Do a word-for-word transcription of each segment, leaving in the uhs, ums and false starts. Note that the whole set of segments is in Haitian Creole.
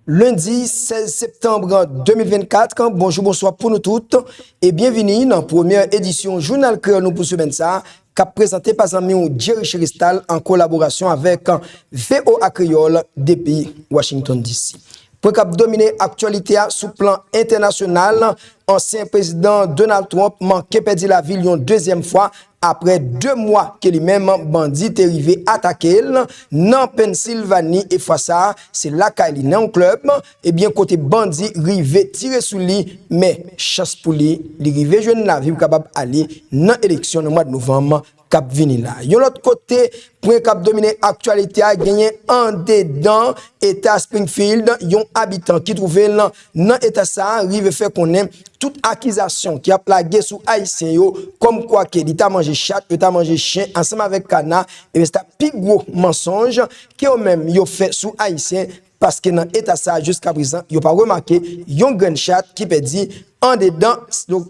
Lendi sèz septanm de mil vennkat, bonjou, bonswa pou nou tout, e byenvini nan premyè edisyon Jounal Kreyòl nou pou semèn sa a, k ap prezante pa zanmi w Jerry Cheristal an kolaborasyon avèk V O A Kreyòl depi Washington D C. Pwen k ap domine aktyalite a sou plan entènasyonal, ansyen prezidan Donald Trump manke pèdi lavi l yon dezyèm fwa aprè de mwa ke li menm bandi te rive atake l nan Pennsilvani, e fwa sa a, se lakay li nan yon klèb, ebyen kote bandi rive tire sou li, men chans pou li, li rive jwenn lavi pou kapab ale nan eleksyon nan mwa novanm k ap vini la. Yon lòt kote, pwen k ap domine aktyalite a genyen andedan eta Springfield, yon abitan ki twouve l nan eta sa a rive fè konnen tout akizasyon ki ap lage sou Ayisyen yo, kòmkwa ke li ta manje chat, yo ta manje chen ansanm avèk kana, ebyen se ta pi gwo mansonj ke yo menm yo fè sou Ayisyen, paske nan eta sa a jiska prezan yo pa remake yon grenn chat ki pèdi andedan,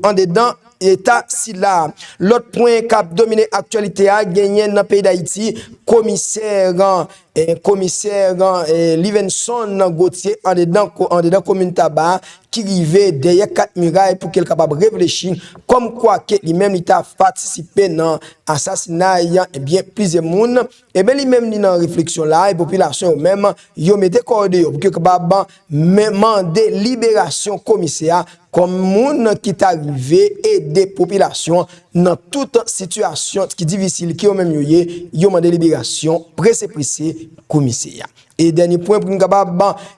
andedan eta sila. Lòt pwen k ap domine aktyalite a genyen nan peyi Dayiti, komisè, eh, komisè, eh, Livenson Gauthier andedan, andedan komin Taba ki rive dèyè kat miray pou ke l kapab reflechi kòmkwa ke li menm li ta patisipe nan asasinay, ebyen, plizyè moun. Ebyen, li menm li nan refleksyon la, e popilasyon yo menm yo mete kò yo deyò pou ke kapab mande liberasyon komisè a kòm moun ki ta rive ede popilasyon nan tout sitiyasyon ki difisil ke yo menm yo ye, yo mande liberasyon prese prese komisè a. E dènye pwen pou n kapab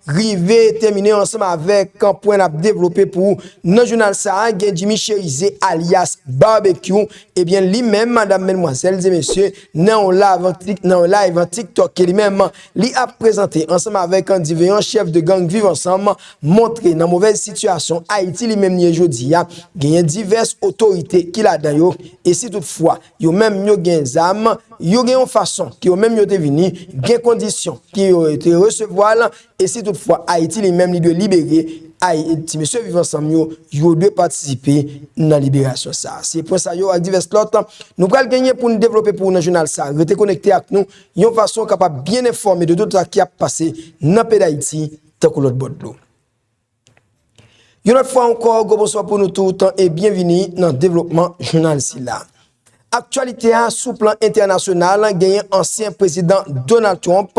rive tèmine ansanm avèk pwen n ap devlope pou ou nan jounal sa a, gen Jimmy Cherizier alyas Barbecue, ebyen li menm, madam, medmwazèl e mesye, nan yon live an Tik-, nan yon live an TikTok ke li menm li ap prezante ansanm avèk Divyen, chèf de gang Viv Ansanm, montre nan movèz sitiyasyon Ayiti li menm li ye jodi a, genyen divès otorite ki ladan yo, e si toutfwa yo menm yo gen zam, yo gen yon fason ke yo menm yo te vini, gen kondisyon ke yo te resevwa l, e si toutfwa Ayiti li menm li dwe libere, Ay-, ti mesye Viv Ansanm yo, yo dwe patisipe nan liberasyon sa a. Se pwen sa yo ak divès lòt nou pral genyen pou n devlope pou ou nan jounal sa a. Rete konekte ak nou yon fason w kapab byen enfòme de tout sa ki ap pase nan peyi Dayiti tankou lòt bò dlo. Yon lòt fwa ankò, gwo bonswa pou nou tout e byenvini nan devlopman jounal sila. Aktyalite a sou plan entènasyonal, genyen ansyen prezidan Donald Trump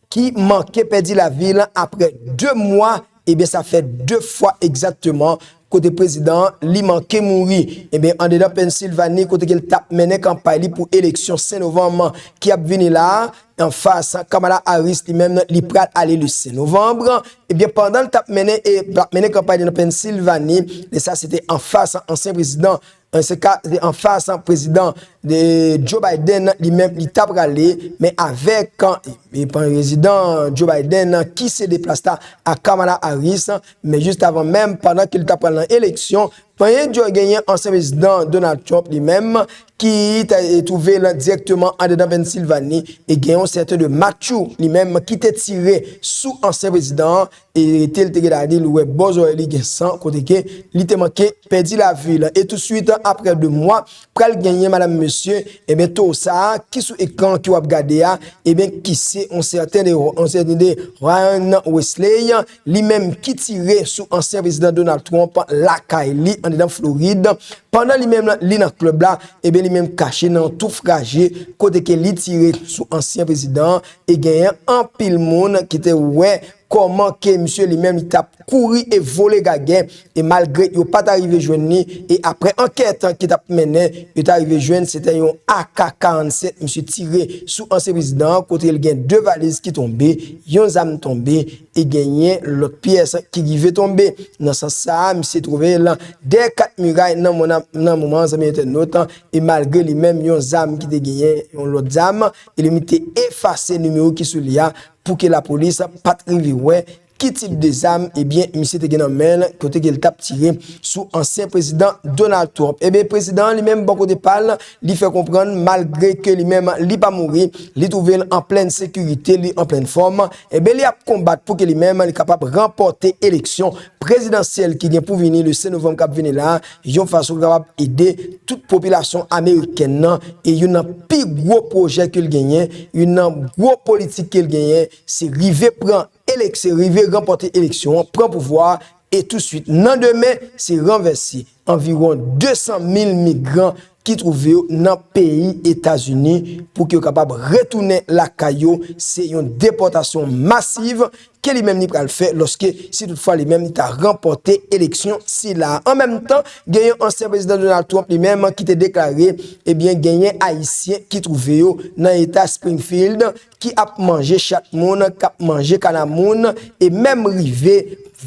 ki manke pèdi lavi l aprè de mwa, ebyen sa fè de fwa egzakteman kote prezidan an li manke mouri. Ebyen, andedan Pennsilvani, kote ke l t ap mennen kanpay li pou eleksyon senk novanm ki ap vini la a, anfas Kamala Harris li menm li pral ale le senk novanm. Ebyen, pandan l t ap mennen, e, l ap mennen kanpay li nan Pennsilvani, e sa se te anfas ansyen prezidan, e, se ka, se te anfas prezidan de Joe Biden li menm li t ap prale, men avèk, e, prezidan Joe Biden ki sede plas la a Kamala Harris, men jis avan menm, pandan ke l t ap pral nan eleksyon, Panyen Djò genyen ansyen prezidan Donald Trump li menm, ki ta, e, twouve l dirèkteman andedan Pennsilvani, e gen yon sèten de Matthew li menm ki te tire sou ansyen prezidan an, e te l te gentan di l wè bò zòrèy li gen san, kote ke li te manke pèdi lavi l. E touswit, aprè de mwa, pral genyen, madam, mesye, ebyen, towo sa a ki sou ekran ke w ap gade a, ebyen, ki se yon sèten de, yon sèten de Ryan Wesley, li menm ki tire sou ansyen prezidan Donald Trump lakay li andedan Florid. Pandan li menm li nan klèb la, ebyen, li menm kache nan yon touf raje kote ke li tire sou ansyen prezidan an, e genyen anpil moun ki te wè kòman ke misye li menm li t ap kouri e vole gagè, e malgre yo pa ta rive jwenn li, e aprè ankèt ki t ap mennen, yo ta rive jwenn se te yon A K karannsèt misye tire sou ansyen prezidan an, kote l gen de valiz ki tonbe, yon zam tonbe, e genyen lòt pyès ki rive tonbe. Nan sans sa a, misye twouve l dèyè kat miray nan mon-, nan moman an, zanmi entènot, e malgre li menm yon zam ki te genyen, yon lòt zam, e li menm te efase nimewo ki sou li a pou ke lapolis pa t rive wè ki tip de zam, ebyen, misye te gen nan men l, kote ke l t ap tire sou ansyen prezidan Donald Trump. Ebyen, prezidan an li menm, bò kote pa l, li fè konprann, malgre ke li menm, li pa mouri, li twouve l an plèn sekirite, li an plèn fòm, ebyen, li ap konbat pou ke li menm, li kapab ranpòte eleksyon prezidansyèl ki gen pou vini le senk novanm k ap vini la, yon fason pou kapab ede tout popilasyon amerikèn nan, e youn nan pi gwo pwojè ke l genyen, youn nan gwo politik ke l genyen, se rive pran eleksyon, rive ranpòte eleksyon an, pran pouvwa a, e touswit nan demen, se ranvèse anviwon de san mil migran ki twouve yo nan peyi Etazini pou ke yo kapab retounen lakay yo. Se yon depòtasyon masiv ke li menm li pral fè lòske, si toutfwa li menm li ta ranpòte eleksyon sila. An menm tan, genyen ansyen prezidan Donald Trump li menm ki te deklare, ebyen, genyen Ayisyen ki twouve yo nan eta Springfield ki ap manje chat moun, k ap manje kana moun, e menm rive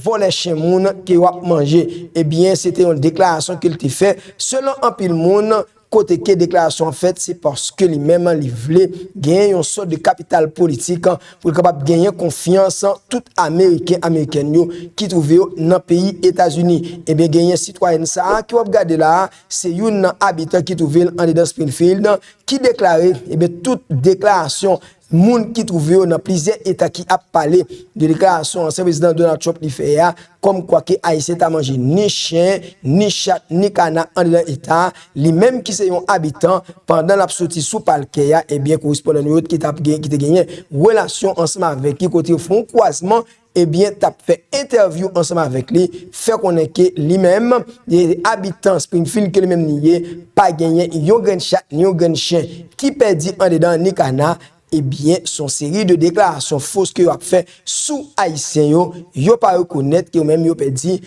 vòlè chen moun ke yo ap manje. Ebyen, se te yon deklarasyon ke l te fè. Selon anpil moun, kote ke deklarasyon an fèt, se paske li menm li vle genyen yon sòt de kapital politik pou l kapab genyen konfyans tout Ameriken, Amerikèn yo ki twouve yo nan peyi Etazini. Ebyen, genyen sitwayèn sa a ke w ap gade la a, se youn nan abitan ki twouve l andedan Springfield, ki deklare, ebyen, tout deklarasyon moun ki twouve yo nan plizyè eta ki ap pale de deklarasyon ansyen prezidan Donald Trump li fè a, kòmkwa ke Ayisyen ta manje ni chen, ni chat, ni kana andedan eta a, li menm ki se yon abitan, pandan l ap soti sou palkè a, ebyen, korespondan nou yo ki t ap gen, ki te genyen relasyon ansanm avèk li, kote yo fè yon kwazman, ebyen, t ap fè entèvyou ansanm avèk li, fè konnen ke li menm, e abitan Springfield ke li menm li ye, pa genyen yon grenn chat, ni yon grenn chen ki pèdi andedan, ni kana, ebyen, se yon seri de deklarasyon fos ke yo ap fè sou Ayisyen yo, yo pa rekonèt ke yo menm yo pèdi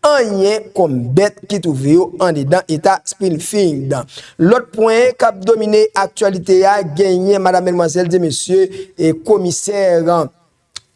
anyen kòm bèt ki twouve yo andedan eta Springfield. Lòt pwen k ap domine aktyalite a, genyen madanm, medmwazèl, e mesye, e komisè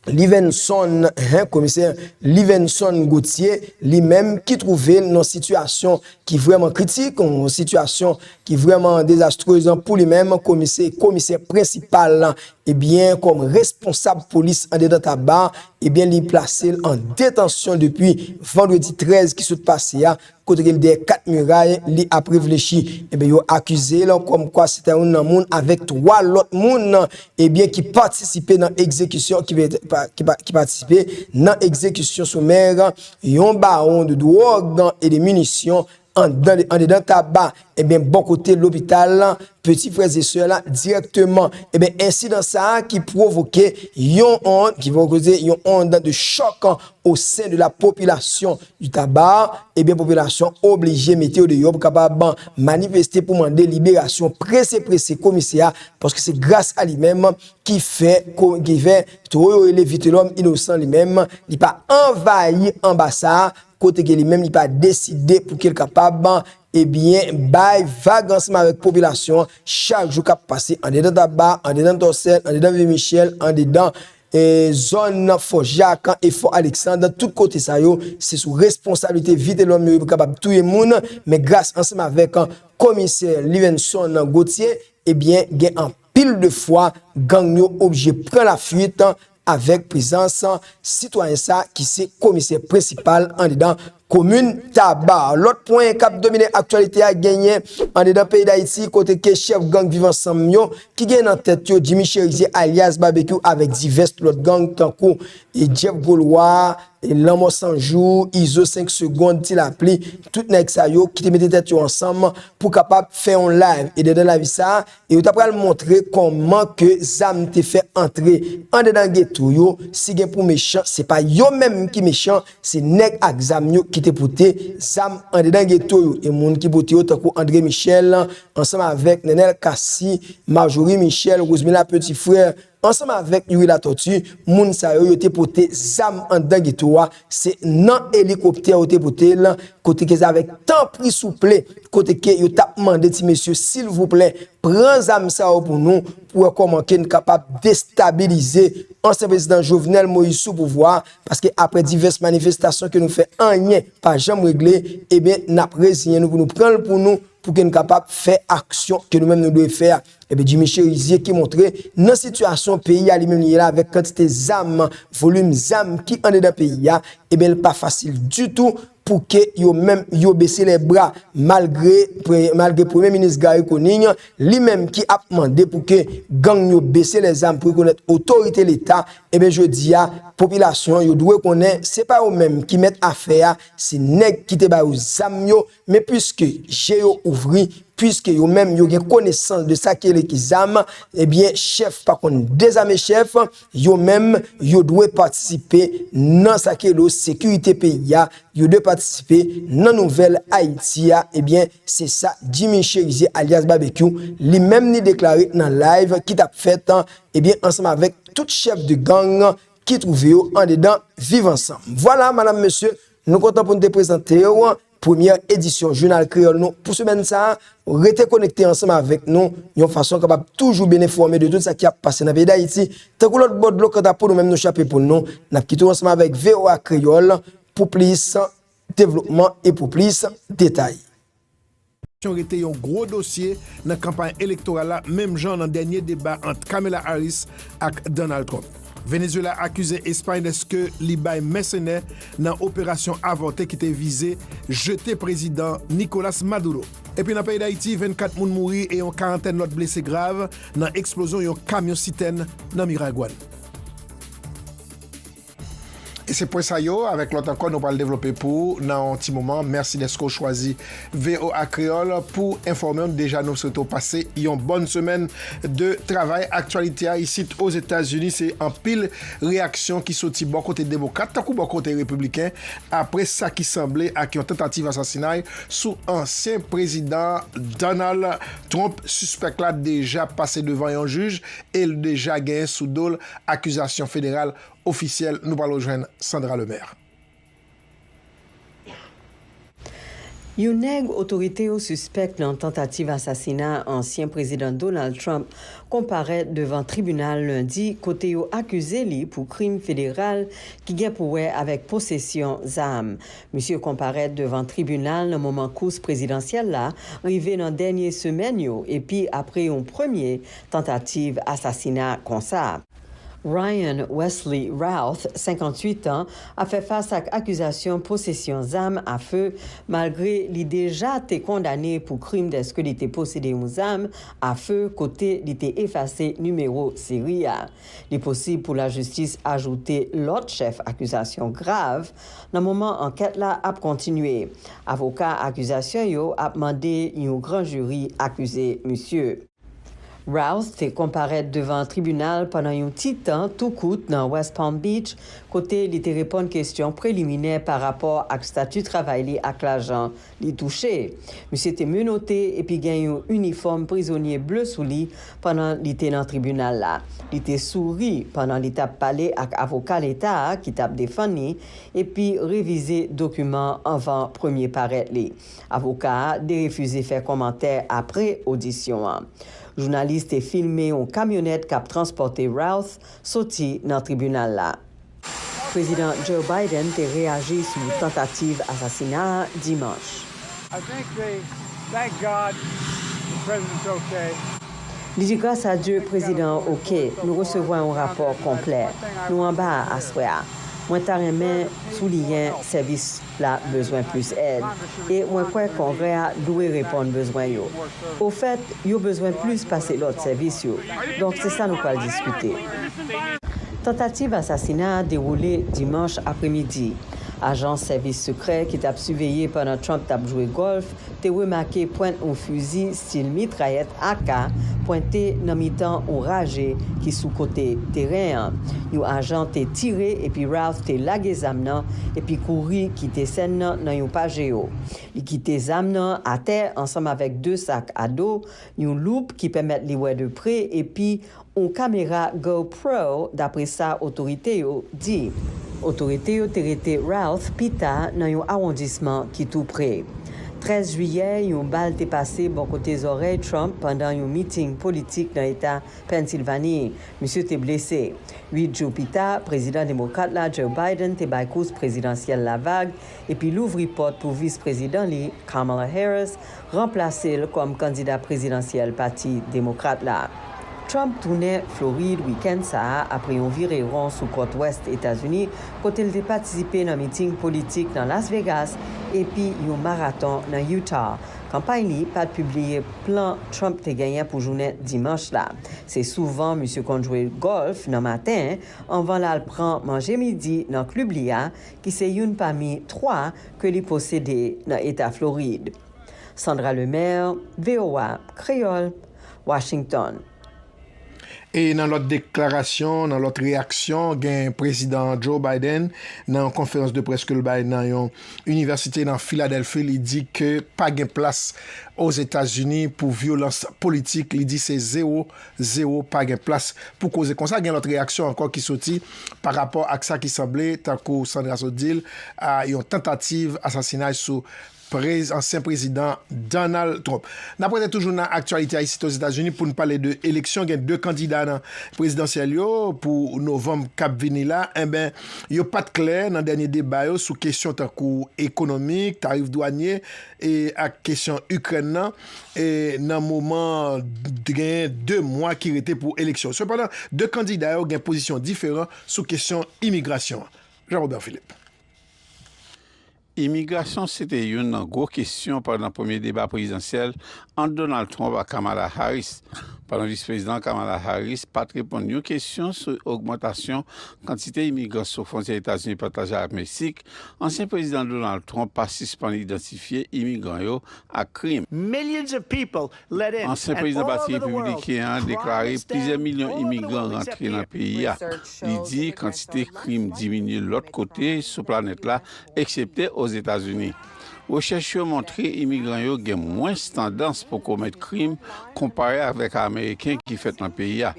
Livenson, hen, komisè Livenson Gauthier, li menm ki twouve l nan sitiyasyon ki vrèman kritik, yon sitiyasyon ki vrèman dezastrez pou li menm, komisè, komisè prensipal, ebyen, kòm responsab polis andedan Taba, ebyen, li plase l an detansyon depi vandredi trèz ki sot pase a, kote ke l dèyè kat miray, li ap reflechi. Ebyen, yo akize l kòmkwa se te youn nan moun avèk twa lòt moun, ebyen, ki patisipe nan egzekisyon, ki, pa- ki, pa- ki patisipe nan egzekisyon somè yon bawon de dwòg e de minisyon andan, andedan Taba. Ebyen, bò kote lopital, peti frè e sè la dirèkteman. Ebyen, ensidan sa a ki pwovoke yon ond, ki pwovoke yon ond de chòk o sen de la popilasyon di Taba, ebyen, popilasyon oblije mete yo deyò pou kapab manifeste pou mande liberasyon prese, prese komisè a, paske se gras a li menm ki fè, ko- ki fè towo yo rele Vitelòm Inosan li menm, li pa anvayi anba sa a, kote ke li menm li pa deside pou ke l kapab, ebyen, bay vag ansanm avèk popilasyon an chak jou k ap pase andedan Taba, andedan Tòsèl, andedan Vye Michèl, andedan e, zòn Fò Jak e Fò Aleksann, tout kote sa yo, se sou responsablite Vitelòm yo pou kapab touye moun, men gras ansanm avèk komisè Livenson Gauthier, ebyen, gen anpil de fwa gang yo oblije pran lafwit avèk prezans sitwayen sa ki se komisè prensipal andedan komin Taba. Lòt pwen k ap domine aktyalite a genyen andedan peyi Dayiti, kote ke chèf gang Viv Ansanm yo, ki gen nan tèt yo Jimmy Cherizier alyas Babekyou avèk divès lòt gang tankou e Jeff Golwa, e Lanmò San Jou, Izo senk Segonn, Ti Lapli, tout nèg sa yo ki te mete tèt yo ansanm pou kapab fè yon live. E nan live sa, e yo ta pral montre kòman ke zam te fè antre andedan geto yo. Si gen pou mechan, se pa yo menm ki mechan, se nèg ak zam yo ki te pote zam andedan geto yo. E moun ki pote yo tankou André Michel, ansanm avèk Nenel Cassy, Marjorie Michel, Rosemila Petit Frère, ansanm avèk Youri Latortue, moun sa yo, yo te pote zam andan geto a, se nan elikoptè yo te pote l, kote ke se avèk tanpri souple, kote ke yo t ap mande ti mesye, silvouplè, pran zam sa yo pou nou, pou wè kòman ke n kapab destabilize ansyen prezidan Jovenel Moïse sou pouvwa a, paske aprè divès manifestasyon ke nou fè, anyen pa janm regle, ebyen, n ap reziyen nou pou nou pran l pou nou, pou ke n kapab fè aksyon ke nou menm nou dwe fè a. Ebyen, Jimmy Cherizier ki montre nan sitiyasyon peyi a li menm li ye la, avèk kantite zam, volim zam ki andedan peyi a, ebyen, li pa fasil ditou pou ke yo menm yo bese lè bra, malgre, pre- malgre Premye Minis Garry Conille, li menm ki ap mande pou ke gang yo bese lè zam pou rekonèt otorite Leta, ebyen, jodi a, popilasyon yo dwe konnen se pa yo menm ki mèt afè a, se nèg ki te ba yo zam yo, men piske je yo ouvri, Piske yo menm yo gen konesans de sa ki rele ki zam, ebyen, chèf pa konn dezame chèf, yo menm yo dwe patisipe nan sa ki rele sekirite peyi a, yo dwe patisipe nan nouvèl Ayiti a, ebyen, se sa Jimmy Cherizier alyas Babekyou, li menm li deklare nan live ki t ap fèt, ebyen, ansanm avèk tout chèf de gang ki twouve yo andedan Viv Ansanm. Vwala, madam, mesye, nou kontan pou n te prezante w premyè edisyon Jounal Kreyòl nou pou semèn sa a. Rete konekte ansanm avèk nou, yon fason w kapab toujou byen enfòme de tout sa ki ap pase nan peyi Dayiti. Tankou lòt bò dlo, kanta pou nou menm, nou chape poul nou, n ap kite w ansanm avèk V O A Kreyòl pou plis devlopman e pou plis detay. Eleksyon rete yon gwo dosye nan kanpay elektoral la, menm jan nan dènye deba ant Kamala Harris ak Donald Trump. Venezuela akize Espay dèske li bay mèsenè nan operasyon avòte ki te vize jete prezidan Nicolas Maduro. Epi nan peyi Dayiti, vennkat moun mouri e yon karantèn lòt blese grav nan eksplozyon yon kamyon sitèn nan Miragwàn. E se pwen sa yo, avèk lòt ankò, nou pral devlope pou ou nan yon ti moman. Mèsi dèske w chwazi V O A Kreyòl pou enfòme w. Deja, nou swete w pase yon bòn semèn de travay. Aktyalite a isit Ozetazini, se anpil reyaksyon ki soti bò kote demokrat tankou bò kote repibliken, apre sa ki sanble ak yon tantativ asasinay sou ansyen prezidan Donald Trump. Sispèk la deja pase devan yon jij e l deja genyen sou do l akizasyon federal ofisyèl. Nou pral rejwenn Sandra Lemaire. Yon nèg otorite yo sispèk nan tantativ asasina ansyen prezidan Donald Trump konparèt devan tribinal lendi, kote yo akize li pou krim federal ki gen pou wè avèk posesyon zam. Misye konparèt devan tribinal nan moman kous prezidansyèl la rive nan dènye semèn yo, epi apre yon premye tantativ asasina konsa. Ryan Wesley Routh, senkanntuit an, ap fè fas ak akizasyon posesyon zam afe, malgre li deja te kondane pou krim dèske li te posede yon zam afe kote li te efase nimewo seri a. Li posib pou lajistis ajoute lòt chèf akizasyon grav nan moman ankèt la ap kontinye. Avoka akizasyon yo ap mande yon gran jiri akize misye. Routh te konparèt devan tribinal pandan yon ti tan tou kout nan West Palm Beach, kote li te reponn kesyon preliminè pa rapò ak stati travay li ak lajan li touche. Misye te menote epi gen yon inifòm prizonye ble sou li pandan li te nan tribinal la. Li te souri pandan li t ap pale ak avoka leta a ki t ap defann li, epi revize dokiman anvan premye parèt li. Avoka a derefize fè kòmantè apre odisyon an. Jounalis te filme yon kamyonèt k ap transpòte Routh soti nan tribinal la. Prezidan Joe Biden te reyaji sou tantativ asasina a dimanch. I think they, thank God the president's okay. Li di, "Gras a Dye, prezidan an oke. Nou resevwa yon rapò konplè. Nou anba a aswè a. Mwen ta renmen souliyen sèvis la bezwen plis èd. E mwen kwè Kongrè a dwe reponn bezwen yo. Ofèt, yo bezwen plis pase lòt sèvis yo. Donk, se sa nou pral diskite." Tantativ asasina a dewoule dimanch apremidi. Ajan sèvis sekrè ki t ap siveye pandan Trump t ap jwe gòlf te remake pwent yon fizi stil mitrayèt A K pwente nan mitan yon raje ki sou kote teren an. Yon ajan te tire epi Routh te lage zam nan epi kouri kite sèn nan nan yon pajeo. Li kite zam nan atè ansanm avèk de sak a do, yon loup ki pèmèt li wè de pre epi yon kamera GoPro, dapre sa otorite yo di. Otorite yo te rete Routh pita nan yon awondisman ki tou pre. Trèz jiyè, yon bal te pase bò kote zòrèy Trump pandan yon miting politik nan eta Pennsilvani. Misye te blese. Uit jou pita, prezidan demokrat la, Joe Biden, te bay kous prezidansyèl la vag epi louvri pòt pou vis prezidan li, Kamala Harris, ranplase l kòm kandida prezidansyèl pati demokrat la. Trump tounen Florid wikenn sa a apre yon vire won sou kòt wès Etazini, kote l te patisipe nan miting politik nan Las Vegas epi yon maraton nan Utah. Kanpay li pa t pibliye plan Trump te genyen pou jounen dimanch la. Se souvan misye konn jwe gòlf nan maten, anvan l al pran manje midi nan klib li a, ki se youn pami twa ke li posede nan eta Florid. Sandra Lemaire, V O A Kreyòl, Washington. E nan lòt deklarasyon, nan lòt reyaksyon, gen Prezidan Joe Biden nan yon konferans de près ke l bay nan yon inivèsite nan Filadèlfi, li di ke pa gen plas Ozetazini pou vyolans politik. Li di se zewo, zewo, pa gen plas pou koze konsa. Gen lòt reyaksyon ankò ki soti pa rapò ak sa ki sanble, tankou Sandra sot di l, a yon tantativ asasinay sou prez-, ansyen prezidan Donald Trump. N ap rete toujou nan aktyalite ayisyen Ozetazini pou n pale de eleksyon. Gen de kandida nan prezidansyèl yo pou novanm k ap vini la. Enben, yo pa t klè nan dènye deba yo sou kesyon tankou ekonomik, tarif dwanye e ak kesyon Ikrèn nan, e nan moman genyen de mwa ki rete pou eleksyon. Sepandan, de kandida yo gen pozisyon diferan sou kesyon imigrasyon an. Jean Robert Philippe. Imigrasyon se te youn nan gwo kesyon pandan premye deba prezidansyèl ant Donald Trump ak Kamala Harris. Pandan vis prezidan Kamala Harris pa t reponn yon kesyon sou ogmantasyon kantite imigran sou fwontyè Etazini pataje ak Meksik, ansyen prezidan Donald Trump pa sispann idantifye imigran yo ak krim. Ansyen prezidan Pati Repibliken an deklare plizyè milyon imigran rantre nan peyi a. Li di kantite krim diminye lòt kote sou planèt la, eksepte Ozetazini. Rechèch yo montre imigran yo gen mwens tandans pou komèt krim konpare avèk Ameriken ki fèt nan peyi a.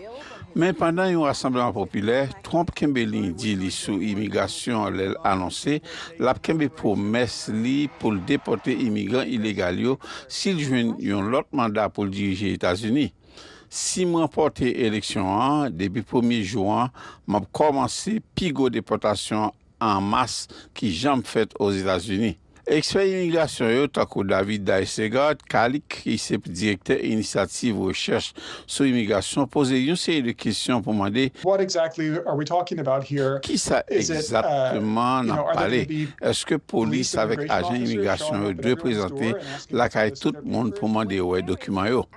Men pandan yon rasanbleman popilè, Trump kenbe liy di li sou imigrasyon lè l anonse l ap kenbe pwomès li pou l depòte imigran ilegal yo si l jwenn yon lòt manda pou l dirije Etazini. Si m ranpòte eleksyon an, depi premye jou an, m ap kòmanse pi gwo depòtasyon an mas ki janm fèt Ozetazini. Ekspè imigrasyon yo, tankou David Daisegard Kalik, ki se direktè Inisyativ Rechèch sou Imigrasyon, poze yon seri de kesyon pou mande: Kisa egzakteman n ap pale? Èske polis avèk ajan imigrasyon yo dwe prezante lakay tout moun pou mande yo wè dokiman yo?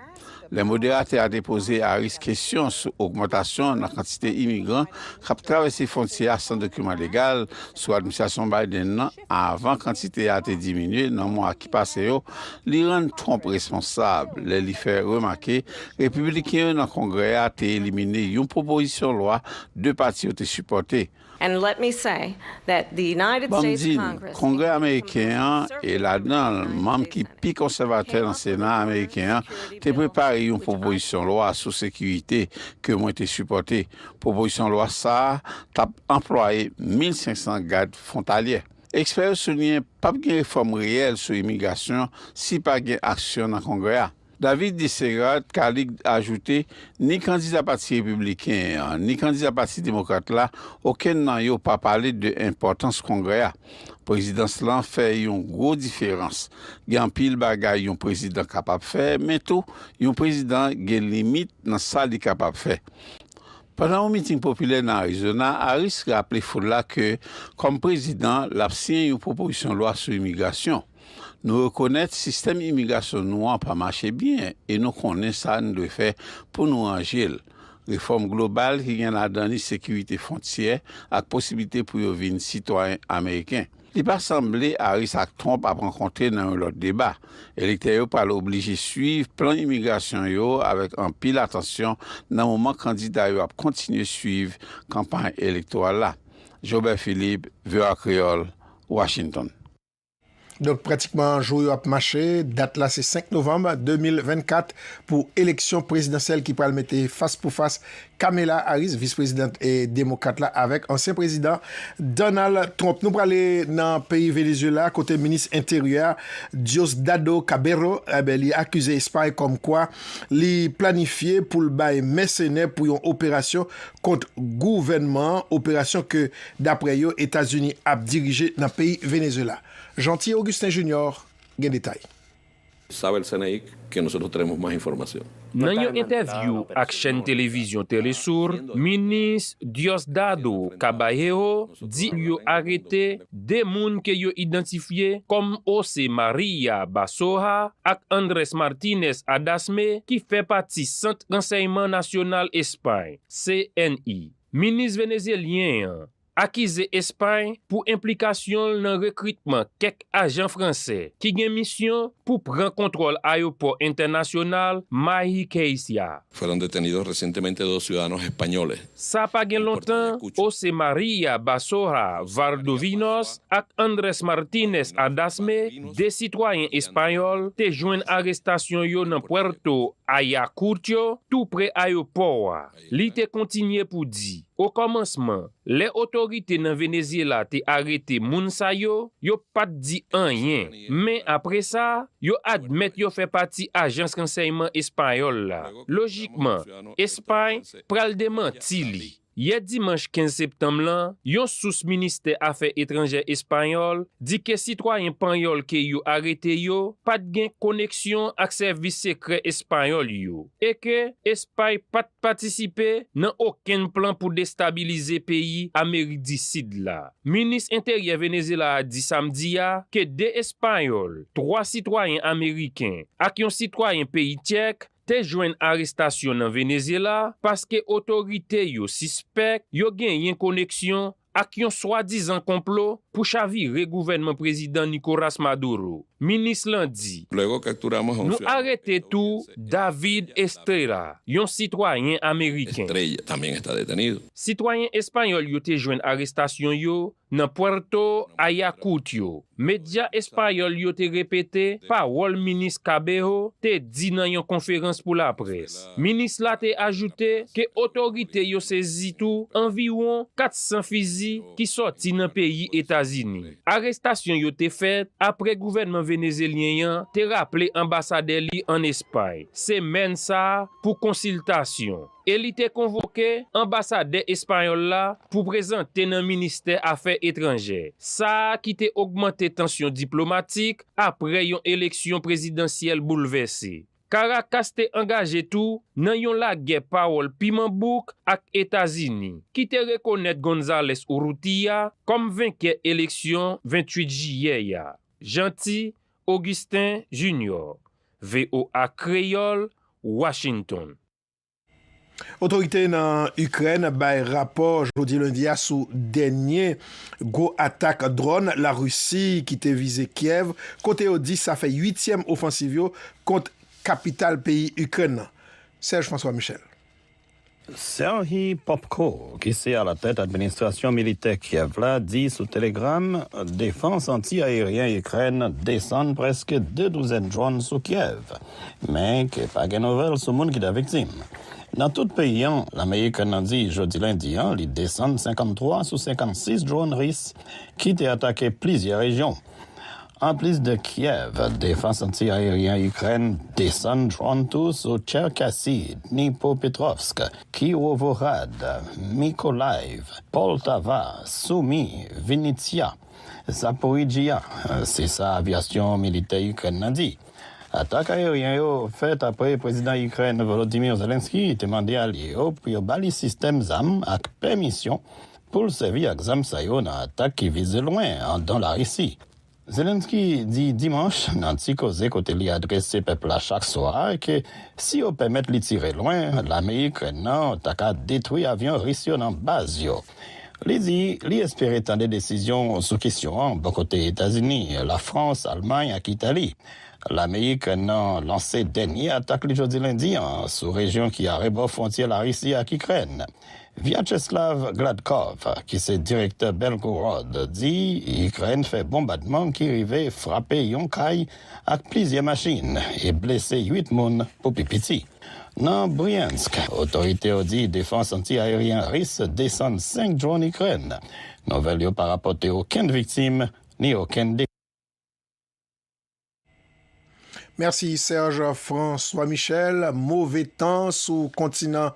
Lè moderatè a te poze Harris kesyon sou ogmantasyon nan kantite imigran k ap travèse fwontyè a san dokiman legal sou administrasyon Biden nan, avan kantite a te diminye nan mwa ki pase yo, li rann Trump responsab lè li fè remake Repibliken yo nan Kongrè a te elimine yon pwopozisyon lwa de pati yo te sipòte. Ban m di n, Kongrè ameriken an, e ladan l manm ki pi konsèvatè nan Sena ameriken an, te prepare yon pwopozisyon lwa sou sekirite ke mwen te sipòte. Pwopozisyon lwa sa a t ap anplwaye mil senk san gad fwontalyè. Ekspè yo souliyen p ap gen refòm reyèl sou imigrasyon si pa gen aksyon nan Kongrè a. David Daisegard Kalik ajoute, ni kandida Pati Repibliken an, ni kandida Pati Demokrat la, okenn nan yo pa pale de enpòtans Kongrè a. Prezidans lan fè yon gwo diferans. Gen anpil bagay yon prezidan kapab fè, men tou, yon prezidan gen limit nan sa li kapab fè. Pandan yon miting popilè nan Arizona, Harris raple foul la ke, kòm prezidan, l ap siyen yon pwopozisyon lwa sou imigrasyon. Nou rekonèt sistèm imigrasyon nou an pa mache byen e nou konnen sa n dwe fè pou nou ranje l. Refòm global ki gen ladan li sekirite fwontyè ak posiblite pou yo vin sitwayen ameriken. Li pa sanble Harris ak Trump ap rankontre nan yon lòt deba. Elektè yo pral oblije swiv plan imigrasyon yo avèk anpil atansyon nan moman kandida yo ap kontinye swiv kanpay elektoral la. Jobert Philippe, V O A Kreyòl, Washington. Donk, pratikman, jou yo ap mache. Dat la, se senk novanm de mil vennkat pou eleksyon prezidansyèl ki pral mete fas pou fas Kamala Harris, vis prezidant e demokrat la, avèk ansyen prezidan Donald Trump. Nou prale nan peyi Venezuela, kote minis enteryè Diosdado Cabello, enben, li akize Espay kòmkwa li planifye pou l bay mèsenè pou yon operasyon kont gouvènman an, operasyon ke, daprè yo, Etazini ap dirije nan peyi Venezuela. Jeanty Augustin Junior gen detay. Sabe el C N I que nosotros tenemos más información. Nan yon entèvyou ak chèn televizyon Telesur, minis Diosdado Cabello di yo arete de moun ke yo idantifye kòm José María Basoja ak Andrés Martínez Adasme ki fè pati Sant Ransèyman Nasyonal Espay, C N I. Minis venezyelyen an, akize Espay pou enplikasyon l nan rekritman kèk ajan fransè ki gen misyon pou pran kontwòl ayewopò entènasyonal Mahiqueya. Fueron detenidos recientemente dos ciudadanos españoles. Sa pa gen lontan, José María Basoja Valdovinos ak Andrés Martínez Adasme, de sitwayen espayòl, te jwenn arestasyon yo nan Puerto Ayacucho, tou pre ayewopò a. Li te kontinye pou di, okòmansman, lè otorite nan Venezyela te arete moun sa yo, yo pa t di anyen. Men apre sa, yo admèt yo fè pati ajans ransèyman espayòl la. Lojikman, Espay pral demanti li. Yè dimanch kenz septanm lan, yon sous ministè afè etranjè espayòl di ke sitwayen panyòl ke yo arete yo pa t gen koneksyon ak sèvis sekrè espayòl yo, e ke Espay pa t patisipe nan okenn plan pou destabilize peyi Amerik di Sid la. Minis Enteryè Venezyela a di samdi a ke de Espayòl, twa sitwayen ameriken ak yon sitwayen peyi Tchèk te jwenn arestasyon nan Venezyela paske otorite yo sispèk yo genyen koneksyon ak yon swadizan konplo pou chavire gouvènman Prezidan Nicolas Maduro. Minis lan di, Luego capturamos a un Nou ciudadano arete tou David Estrella, yon sitwayen ameriken. Estrella también está detenido. Sitwayen espayòl yo te jwenn arestasyon yo nan Puerto Ayacucho. Medya espayòl yo te repete pawòl minis Cabello te di nan yon konferans pou laprès. Minis la te ajoute ke otorite yo sezi tou anviwon kat san fizi ki sòti nan peyi Etazini. Arestasyon yo te fèt apre gouvènman venezelyen an te raple anbasadè li ann Espay semèn sa a pou konsiltasyon, e li te konvoke anbasadè espayòl la pou prezante nan ministè afè etranjè, sa a ki te ogmante tansyon diplomatik apre yon eleksyon prezidansyèl boulvèse. Caracas te angaje tou nan yon lagè pawòl piman bouk ak Etazini, ki te rekonèt González Urrutia kòm venkè eleksyon venntuit jiyè a. Jeanty Augustin Junior, V O A Kreyòl, Washington. Otorite nan Ikrèn bay rapò jodi lendi a sou dènye gwo atak dwòn Larisi ki te vize Kyèv, kote yo di sa fè uityèm ofansiv yo kont kapital peyi Ikrèn nan. Serge François Michel. Serhiy Popko, ki se alatèt administrasyon militè Kyèv la, di sou Telegram, defans anti-ayeryen Ikrèn desann prèske de douzèn dwòn sou Kyèv, men ke pa gen nouvèl sou moun ki ta viktim. Nan tout peyi an, lame Ikrèn nan di jodi lendi an, li desann senkanntwa sou senkannsis dwòn ris ki te atake plizyè rejyon. Anplis de Kyèv, defans anti-ayeryen Ikrèn desann dwòn tou sou Cherkasy, Dnipropetrovsk, Kirovohrad, Mykolaiv, Poltava, Sumy, Vinnytsia, Zaporizhzhia, se sa avyasyon militè Ikrèn nan di. Atak ayeryen yo fèt apre Prezidan Ikrèn Volodymyr Zelensky te mande alye yo pou yo ba li sistèm zam ak pèmisyon pou l sèvi ak zam sa yo nan atak ki vize lwen anndan Larisi. Zelensky di dimanch nan ti koze kote li adrese pèp la chak swa ke si yo pèmèt li tire lwen, lame Ikrèn nan ta ka detwi avyon ris yo nan baz yo. Li di li espere tande desizyon sou kesyon an bò kote Etazini, Lafrans, Almay ak Itali. Lame Ikrèn nan lanse dènye atak li jodi lendi an sou rejyon ki arebò fwontyè Larisi ak Ikrèn. Vyacheslav Gladkov, ki se direktè Belgorod, di Ikrèn fè bonbadman ki rive frape yon kay ak plizyè machin e blese uit moun pou pi piti. Nan Bryansk, otorite yo di defans anti-ayeryen ris desann senk dwòn Ikrèn. Nouvèl yo pa rapòte okenn viktim ni okenn de Mèsi Serge François Michel. Move tan sou kontinan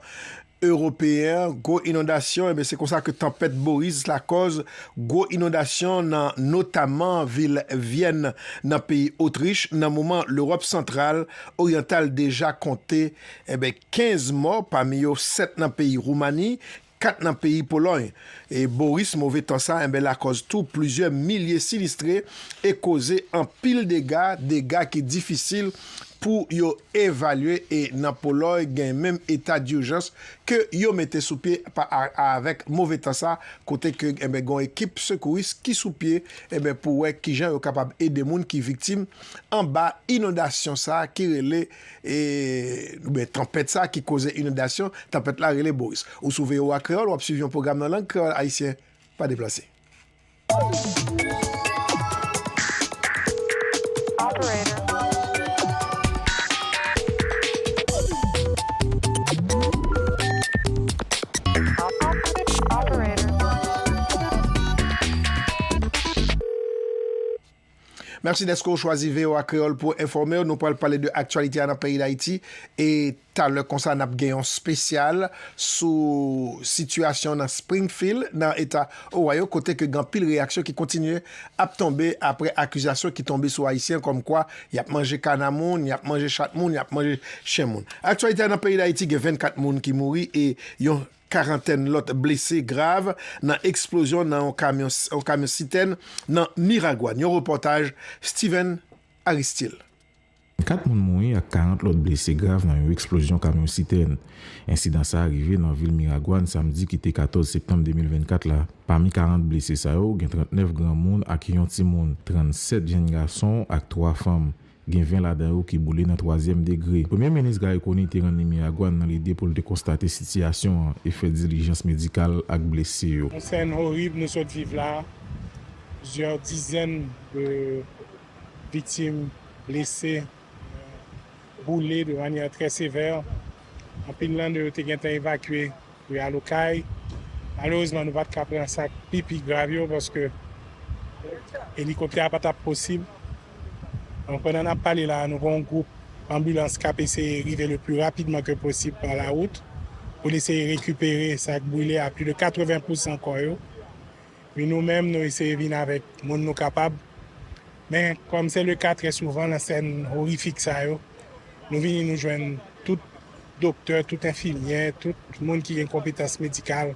ewopeyen, gwo inondasyon, ebyen se konsa ke tanpèt Boris lakòz gwo inondasyon nan notaman vil Vyèn nan peyi Otrich, nan moman Lewòp santral, oryantal deja konte, ebyen, kenz mò, pami yo sèt nan peyi Woumani, kat nan peyi Polòy. E Boris, move tan sa, enben, lakòz tou plizyè milye sinistre e koze anpil dega, dega ki difisil pou yo evalye, e nan Polòy gen menm eta dijans ke yo mete sou pye pa, a, avèk move tan sa, kote ke, enben, gen yon ekip sekouris ki sou pye, enben, pou wè kijan yo kapab ede moun ki viktim anba inondasyon sa ki rele, e, oubyen tanpèt sa ki koze inondasyon, tanpèt la rele Boris. Ou sou V O A Kreyòl, w ap swiv yon pwogram nan lang kreyòl ayisyen. Pa deplase. Mèsi dèske w chwazi V O A Kreyòl pou enfòme w. Nou pral pale de aktyalite a nan peyi Dayiti. E talè konsa, n ap gen yon espesyal sou sitiyasyon nan Springfield, nan eta Ohio, kote ke gen anpil reyaksyon ki kontinye ap tonbe apre akizasyon ki tonbe sou Ayisyen kòmkwa y ap manje kana moun, y ap manje chat moun, y ap manje chen moun. Aktyalite a nan peyi Dayiti, gen vennkat moun ki mouri e yon karantèn lòt blese grav nan eksplozyon nan yon kamyon, yon kamyon sitèn nan Miragwàn. Yon repòtaj Steven Aristil. Kat moun mouri ak karant lòt blese grav nan yon eksplozyon kamyon sitèn. Ensidan sa a rive nan vil Miragwàn samdi ki te katòz septanm de mil vennkat la. Pami karant blese sa yo, gen trannèf granmoun ak yon timoun, trannsèt jenn gason ak twa fanm. Gen ven ladan yo ki boule nan twazyèm degre. Premye minis Garry Conille te rann li Miragwàn nan lide pou l te konstate sitiyasyon an e fè dilijans medikal ak blese yo. Yon sèn orib nou sot viv la. Plizyè dizèn de viktim blese, boule de manyè trè sevè. Anpil nan yo te gentan evakye pou y al okay. Malerezman, nou pa t ka pran sa k pi, pi grav yo, paske elikoptè a pa t ap posib. Donk, pandan n ap pale la, nou gen yon gwoup anbilans k ap eseye rive le pli rapidman ke posib pa lawout pou l eseye rekipere sa k brile a pli de katreven pousan kò yo. Epi nou menm, nou eseye vin avèk moun nou kapab. Men, kòm se le ka trè souvan nan sèn orifik sa yo, nou vini nou jwenn tout doktè, tout enfimyè, tout moun ki gen konpetans medikal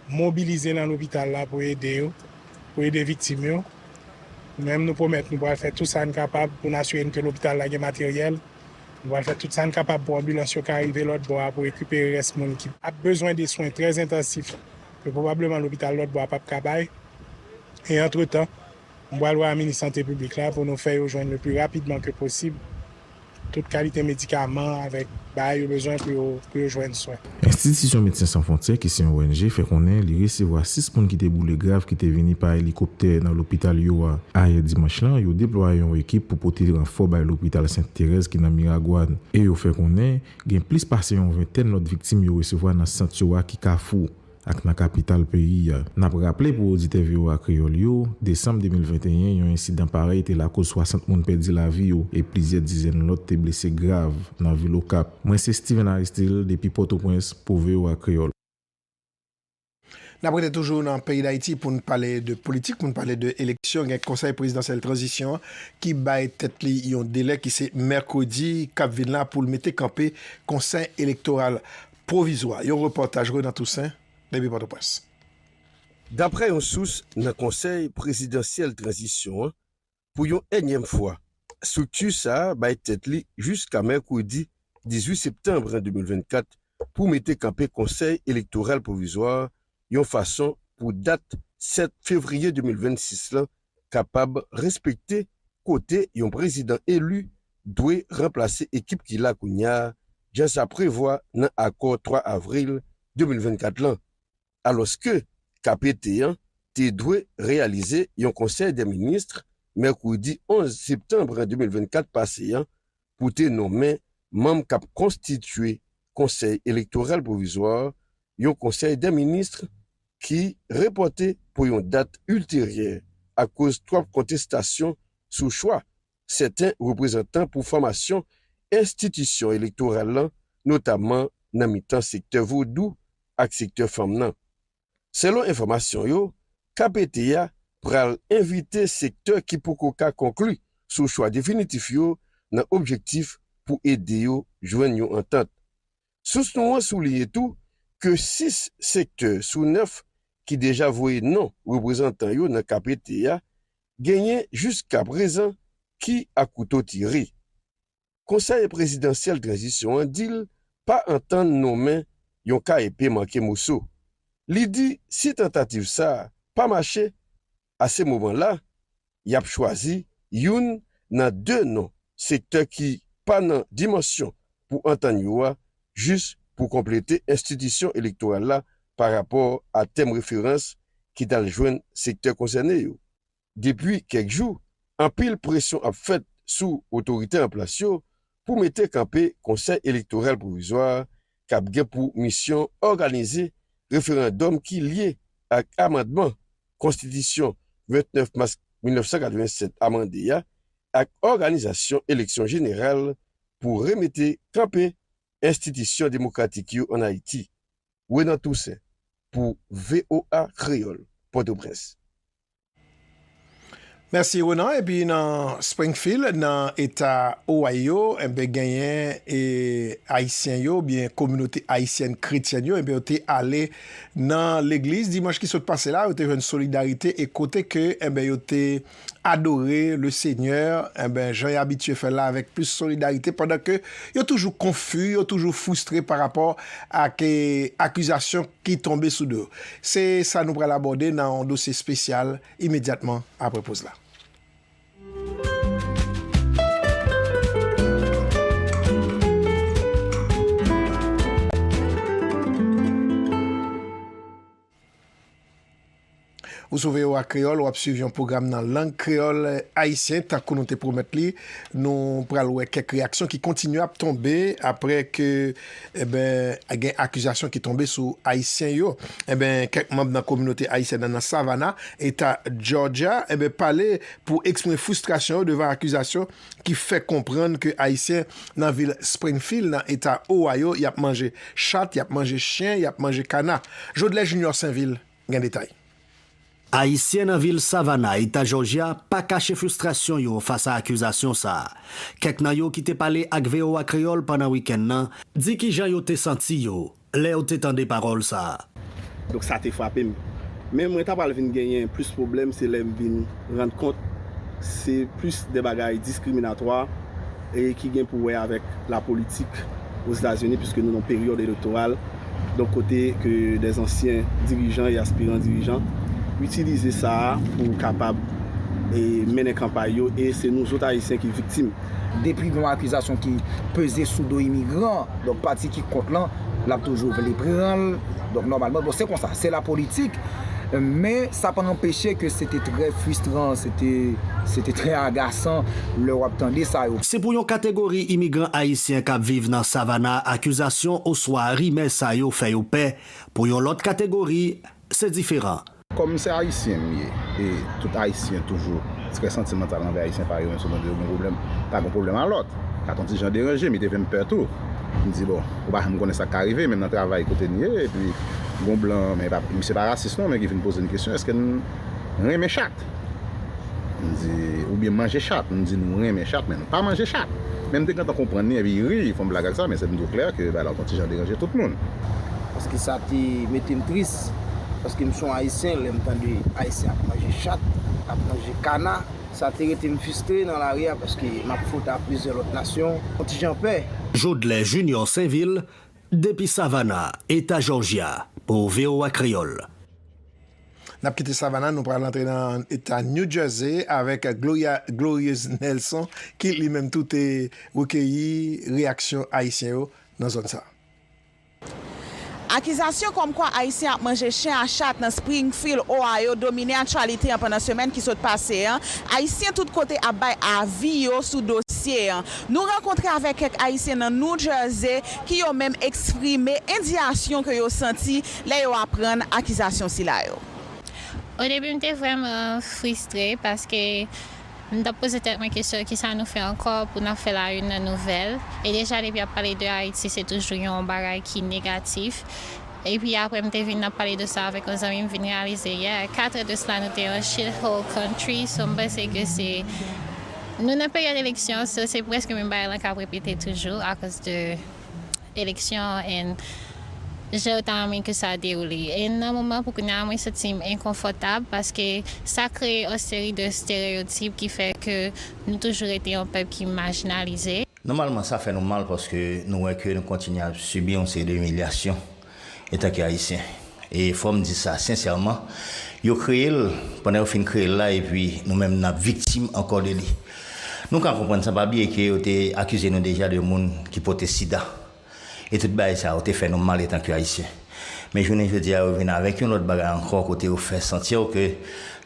mobilize nan lopital la pou ede yo, pou ede viktim yo. Nou menm, nou pwomèt nou pral fè tout sa n kapab pou n asire n ke lopital la gen materyèl. Nou pral fè tout sa n kapab pou anbilans yo ka rive lòt bò a pou rekipere rès moun ki ap bezwen de swen trè entansif ke pwobableman lopital lòt bò a p ap ka bay. E antretan, m pral wè a minis sante piblik la pou nou fè yo jwenn le pli rapidman ke posib tout kalite medikaman avèk bagay yo bezwen pou yo, pou yo jwenn swen. Enstitisyon Medsen San Fwontyè, ki se yon O N G, fè konnen li resevwa sis moun ki te boule grav ki te vini pa elikoptè nan lopital yo a. Ayè dimanch lan, yo deplwaye yon ekip pou pote ranfò bay lopital Sent Terèz ki nan Miragwàn. E yo fè konnen gen plis pase yon ventèn lòt viktim yo resevwa nan sant yo a ki Kafou ak nan kapital peyi a. N ap raple pou oditè V O A Kreyòl yo, desanm de mil venteyen, yon ensidan parèy te lakoz swasant moun pèdi lavi yo e plizyè dizèn lòt te blese grav nan vil Okap. Mwen se Steven Aristil depi Pòtoprens pou V O A Kreyòl. N ap rete toujou nan peyi Dayiti pou n pale de politik, pou n pale de eleksyon. Gen Konsèy Prezidansyèl Tranzisyon ki bay tèt li yon delè ki se mèkredi k ap vin la pou l mete kanpe Konsèy Elektoral Pwovizwa. Yon repòtaj Renan Toussaint depi Pòtoprens. Daprè yon sous nan Konsèy Prezidansyèl Tranzisyon an, pou yon ènyèm fwa, estrikti sa a bay tèt li jiska mèkredi dizuit septanm de mil vennkat pou mete kanpe Konsèy Elektoral Pwovizwa a yon fason pou dat sèt fevriye de mil vennsis lan kapab respekte, kote yon prezidan eli dwe ranplase ekip ki la kounye a, jan sa prevwa nan akò twa avril de mil vennkat lan. Alòske K P T an te dwe reyalize yon konsèy dè minis mèkredi onz septanm de mil vennkat pase an pou te nonmen manm k ap konstitye Konsèy Elektoral Pwovizwa, yon konsèy dè minis ki repòte pou yon dat ilteryè akoz twòp kontestasyon sou chwa sèten reprezantan pou fòmasyon enstitisyon elektoral lan, notamman nan mitan sektè vodou ak sektè fanm nan. Selon enfòmasyon yo, K P T a pral envite sektè ki poko ka konkli sou chwa definitif yo nan objektif pou ede yo jwenn yon antant. Sous nou an souliye tou ke sis sektè sou nèf ki deja voye non reprezantan yo nan K P T a genyen jiskaprezan ki a kouto tire. Konsèy Prezidansyèl Tranzisyon an di l pa antann nonmen yon K E P manke moso. Li di si tantativ sa a pa mache, a se moman la, y ap chwazi youn nan de non sektè ki pa nan dimansyon pou antann yo a, jis pou konplete enstitisyon elektoral la pa rapò a tèm referans ki t al jwenn sektè konsène yo. Depi kèk jou, anpil presyon ap fèt sou otorite an plas yo pou mete kanpe Konsèy Elektoral Pwovizwa a k ap gen pou misyon òganize referandòm ki lye ak amandman Konstitisyon vennèf mas mil nèf san katrevennsèt amande a ak òganizasyon eleksyon jeneral pou remete kanpe enstitisyon demokratik yo ann Ayiti. Renan Toussaint pou V O A Kreyòl, Pòtoprens. Mèsi Renan. Epi nan Springfield, nan eta Ohio, enben genyen e, Ayisyen yo, oubyen kominote ayisyèn kretyèn yo, enben yo te ale nan legliz dimanch ki sot pase la, yo te jwenn solidarite e kote ke enben yo te adore le Senyè, enben jan y abitye fè l la avèk plis solidarite pandan ke yo toujou konfi, yo toujou fristre pa rapò ak e, akizasyon ki tonbe sou do yo. Se sa nou pral abòde nan yon dosye espesyal imedyatman apre poz la. Ou sou V O A Kreyòl, w ap swiv yon pwogram nan lang kreyòl ayisyen, tankou nou te pwomèt li. Nou pral wè kèk reyaksyon ki kontinye ap tonbe apre ke, enben, gen akizasyon ki tonbe sou Ayisyen yo. Enben, kèk manm nan kominote ayisyèn nan nan Savannah, eta Georgia, enben, pale pou eksprime fristrasyon yo devan akizasyon ki fè konprann ke Ayisyen nan vil Springfield, nan eta Ohio, y ap manje chat, y ap manje chen, y ap manje kana. Jodlè Junior Sainvil gen detay. Ayisyen nan vil Savannah, eta Jòjya, pa kache fristrasyon yo fas a akizasyon sa a. Kèk nan yo ki te pale ak V O A Kreyòl pandan wikenn nan, di kijan yo te santi yo lè yo te tande pawòl sa a. Donk sa te frape m. Men mwen ta pral vin genyen plis pwoblèm se lè m vin rann kont se plis de bagay diskriminatwa e ki gen pou wè avèk lapolitik Ozetazini, piske nou nan peryòd elektoral, donk kote ke dè ansyen dirijan e aspiran dirijan itilize sa a pou kapab e mennen kanpay yo, e se nou zòt Ayisyen ki viktim. Depi gen yon akizasyon ki peze sou do imigran, donk pati ki kont lan, l ap toujou vle pran l. Donk nòmalman, bon, se konsa, se lapolitik. Men sa pa anpeche ke se te trè fristran, se te, se te trè agasan lè w ap tande sa yo. Se pou yon kategori imigran ayisyen k ap viv nan Savannah, akizasyon oswa rimè sa yo fè yo pè. Pou yon lòt kategori, se diferan. Kòm se ayisyen m ye, e tout ayisyen toujou trè santimantal anvè ayisyen parèy yo, menm si yo gen pwoblèm, pa gen pwoblèm a lòt. Sa t on ti jan deranje m, li te fè m pè tou. M di bon, ou pa janm konnen sa k ka rive, menm nan travay kote n ye, epi gon blan, men pa, misye pa rasis non, men ki vin poze m kesyon, èske n renmen chat? M di, oubyen manje chat? M di nou renmen chat, men nou pa manje chat. Men m te gentan konprann li, epi li ri, li fè yon blag ak sa, men se m di w klè ke bagay la t on ti jan deranje tout moun. Paske sa te mete m tris, paske m se yon ayisyen, lè m tande ayisyen ap manje chat, ap manje kana, sa te rete m fristre nan lari a, paske m ap fwote a plizyè lòt nasyon, yon ti jan pè. Jodlè Junior Sainvil, depi Savannah, eta Jòjya, pou V O A Kreyòl. N ap kite Savannah, nou pral antre nan eta New Jersey avèk Gloria, Glorieuse Nelson, ki li menm tou te rekeyi reyaksyon ayisyen yo nan zòn sa a. Akizasyon kòmkwa Ayisyen ap manje chen a chat nan Springfield, Ohio, domine aktyalite an pandan semèn ki sot pase an. Ayisyen tout kote ap bay avi yo sou dosye an. Nou rankontre avèk kèk Ayisyen nan New Jersey ki yo menm eksprime endiyasyon ke yo santi lè yo aprann akizasyon sila yo. Odebi m te vrèman fristre paske m t ap poze tèt mwen kesyon kisa nou fè ankò pou n ap fè la une nan nouvèl. E deja depi y ap pale de Ayiti se toujou yon bagay ki negatif. Epi apre m te vin ap pale de sa avèk yon zanmi m vin reyalize yeah, kat an de sila nou te yon shithole country, so m panse ke se nou nan peryòd eleksyon, so se prèske menm bagay lan k ap repete toujou akoz de eleksyon and jan yo ta renmen ke sa dewoule. E nan moman pou kounye a mwen santi m enkonfòtab paske sa kreye yon seri de stereyotip ki fè ke nou toujou rete yon pèp ki majinalize. Nòmalman, sa fè nou mal paske nou wè ke nou kontinye ap sibi yon seri de imilyasyon etanke Ayisyen. E fò m di sa sensèman, yo kreye l, pandan yo fin kreye l la, epi nou menm n ap viktim ankò de li. Nou ka konprann sa, pa bliye ke yo te akize nou deja de moun ki pote sida. E tout bagay sa yo te fè nou mal etanke Ayisyen. Men jounen jodi a, yo vin avèk yon lòt bagay ankò kote yo fè santi w ke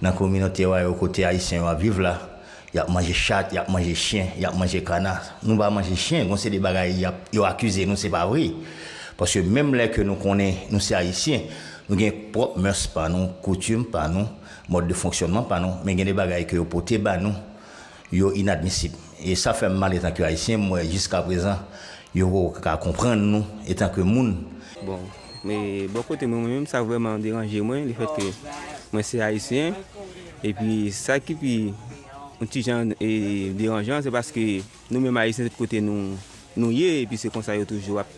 nan kominote yo a yo kote Ayisyen yo ap viv la, y ap manje chat, y ap manje chen, y ap manje kana. Nou pa manje chen, gon seri de bagay y ap, yo akize nou, se pa vre. Paske menm lè ke nou konnen nou se Ayisyen, nou gen pwòp mès pa nou, koutim pa nou, mòd de fonksyònman pa nou, men gen de bagay ke yo pote ba nou, yo inadmisib. E sa fè m mal etanke Ayisyen, m wè jiskaprezan, yo poko ka konprann nou etanke moun. Bon, men bò kote mwen, mwen menm, sa vrèman deranje mwen, lefèt ke mwen se Ayisyen. Epi sa ki pi yon ti jan e, deranjan, se paske nou menm Ayisyen, tout kote nou, nou ye, epi se konsa yo toujou ap,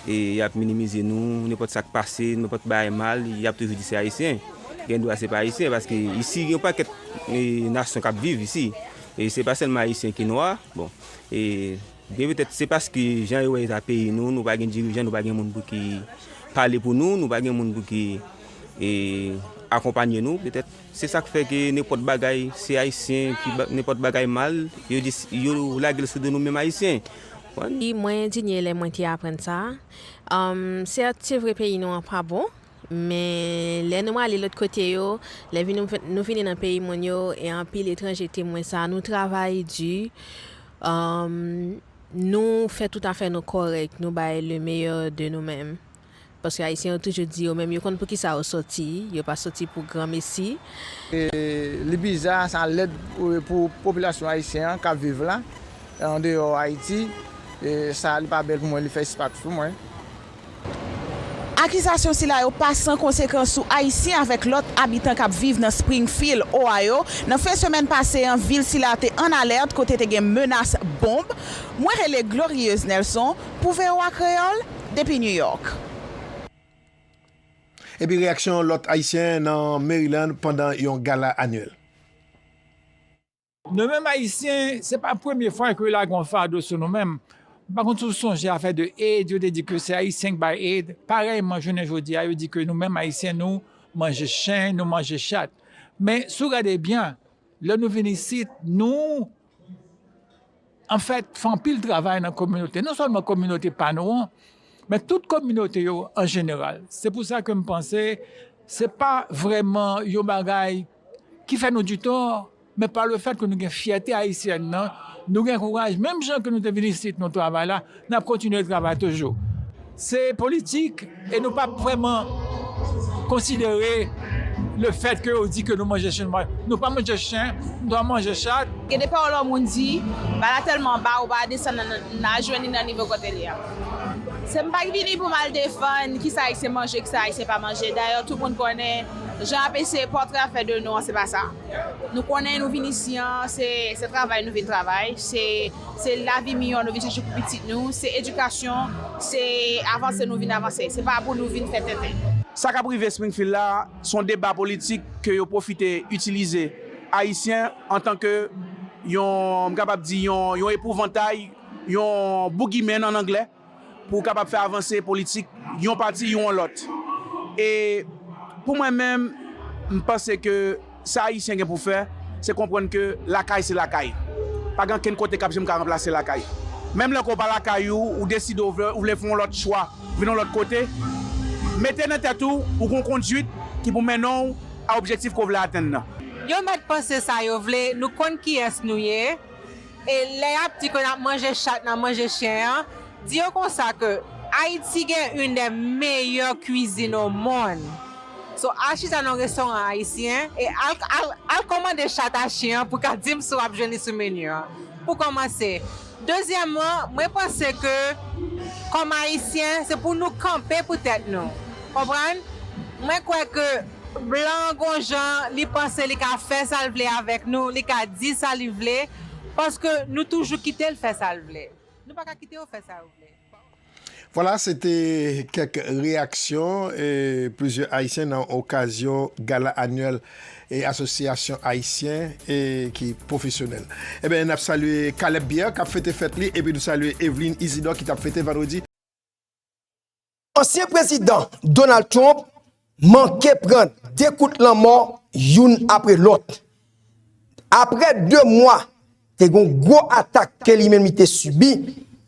e, y ap minimize nou, nenpòt sa k pase, nenpòt bagay mal, y ap toujou di se Ayisyen. Gen dwa se pa Ayisyen, paske isi gen yon pakèt, e, nasyon k ap viv isi. E se pa sèlman Ayisyen ki nwa, bon, e, Byen, petèt se paske jan yo wè eta peyi nou, nou pa gen dirijan, nou pa gen moun pou ki pale pou nou, nou pa gen moun pou ki, e, akonpanye nou. Petèt se sa k fè ke nenpòt bagay, se Ayisyen ki ba, nenpòt bagay mal, yo di, yo lage l sou do nou menm Ayisyen. Konprann? Wi, mwen endinye lè mwen te aprann sa. Sèt, se vre peyi nou an pa bon, men lè nou ale lòt kote yo, lè vin, nou vini nan peyi moun yo, e anpil etranje temwen sa, nou travay di, nou fè tout afè nou kòrèk, nou bay le meilleur de nou menm. Paske Ayisyen yo toujou di yo menm yo konn poukisa yo sòti, yo pa sòti pou granmesi. E li biza, sa lèd pou, pou popilasyon ayisyen an k ap viv la, andeyò Ayiti. E sa, li pa bèl pou mwen, li fè espas pou mwen. Akizasyon sila yo pa san konsekans sou Ayisyen avèk lòt abitan k ap viv nan Springfield, Ohio. Nan fen semèn pase an, vil sila te an alèt kote te gen menas bonb. Mwen rele Glorieuse Nelson pou V O A Kreyòl depi New York. Epi reyaksyon lòt Ayisyen nan Maryland pandan yon gala anyèl. Nou menm Ayisyen, se pa premye fwa ke yo lage yon fado sou nou menm. M pa konn si w sonje afè de aid, yo te di ke se Ayisyen k bay aid. Parèyman, jounen jodi a, yo di ke nou menm Ayisyen, nou manje chen, nou manje chat. Men, si w gade byen, lè nou vin isit, nou, anfèt, fè anpil travay nan kominote. Non sèlman kominote pa nou an, men tout kominote yo an jeneral. Se pou sa ke m panse, se pa vrèman yon bagay ki fè nou ditò, men pa lefèt ke nou gen fyète ayisyèn nan, nou gen kouraj, menm jan ke nou te vin isit, nou travay la, n ap kontinye travay toujou. Se politik, e nou p ap vrèman konsidere lefèt ke yo di ke nou manje chen, nou pa manje chen, nou pa manje chat. Gen de pawòl yon moun di, ba la tèlman ba, ou pa desann nan, nan, nan jwenn li nan nivo kote li a. Se m pa vini pou m al defann kisa Ayisyen manje, kisa Ayisyen pa manje. Dayè, tout moun konnen, jan y ap eseye pòtre afè de nou an, se pa sa. Nou konnen nou vin isi an, se, se travay nou vin travay, se, se lavi miyò nou vin chèche pou pitit nou, se edikasyon, se avanse nou vin avanse, se pa pou nou vin fè tenten. Sa k ap rive Springfield la, se yon deba politik ke yo pwofite itilize Ayisyen antanke yon, m kapab di, yon, yon epouvantay, yon boogeyman ann anglè, pou kapab fè avanse politik yon pati, yon lòt. E pou mwen menm, m panse ke sa Ayisyen gen pou fè, se konprann ke lakay se lakay. Pa gen ankenn kote k ap janm ka ranplase lakay. Menm lè ke w pa lakay ou, ou deside w vle, ou vle fè yon lòt chwa, vin yon lòt kote, mete nan tèt ou, ou gen yon konduit ki pou mennen w a objektif ke w vle atenn nan. Yo mèt panse sa yo vle, nou konn kiyès nou ye. E lè y ap di ke n ap manje chat, n ap manje chen an, di yo konsa ke Ayiti gen youn dè meyè kwizin o monn. So, al chita nan yon restoran ayisyen e al, al, al kòmande chat a chen an pou ka di m si w ap jwenn li sou meni an. Pou kòmanse. Dezyèmman, mwen panse ke kòm Ayisyen, se pou nou kanpe pou tèt nou. Konprann? Mwen kwè ke blan an gon jan li panse li ka fè sa l vle avèk nou, li ka di sa li vle, paske nou toujou kite l fè sa l vle. Nou pa ka kite yo fè sa yo vle. Vwala, se te kèk reyaksyon e plizyè Ayisyen nan okazyon gala anyèl e Asosyasyon Ayisyen e ki pwofesyonèl. Ebyen, n ap salye Caleb Pierre k ap fete fèt li, epi nou salye Evelyn Isidore ki t ap fete vandredi. Ansyen prezidan Donald Trump manke pran de kout lanmò youn apre lòt. Apre de mwa, te gen yon gwo atak ke li menm li te sibi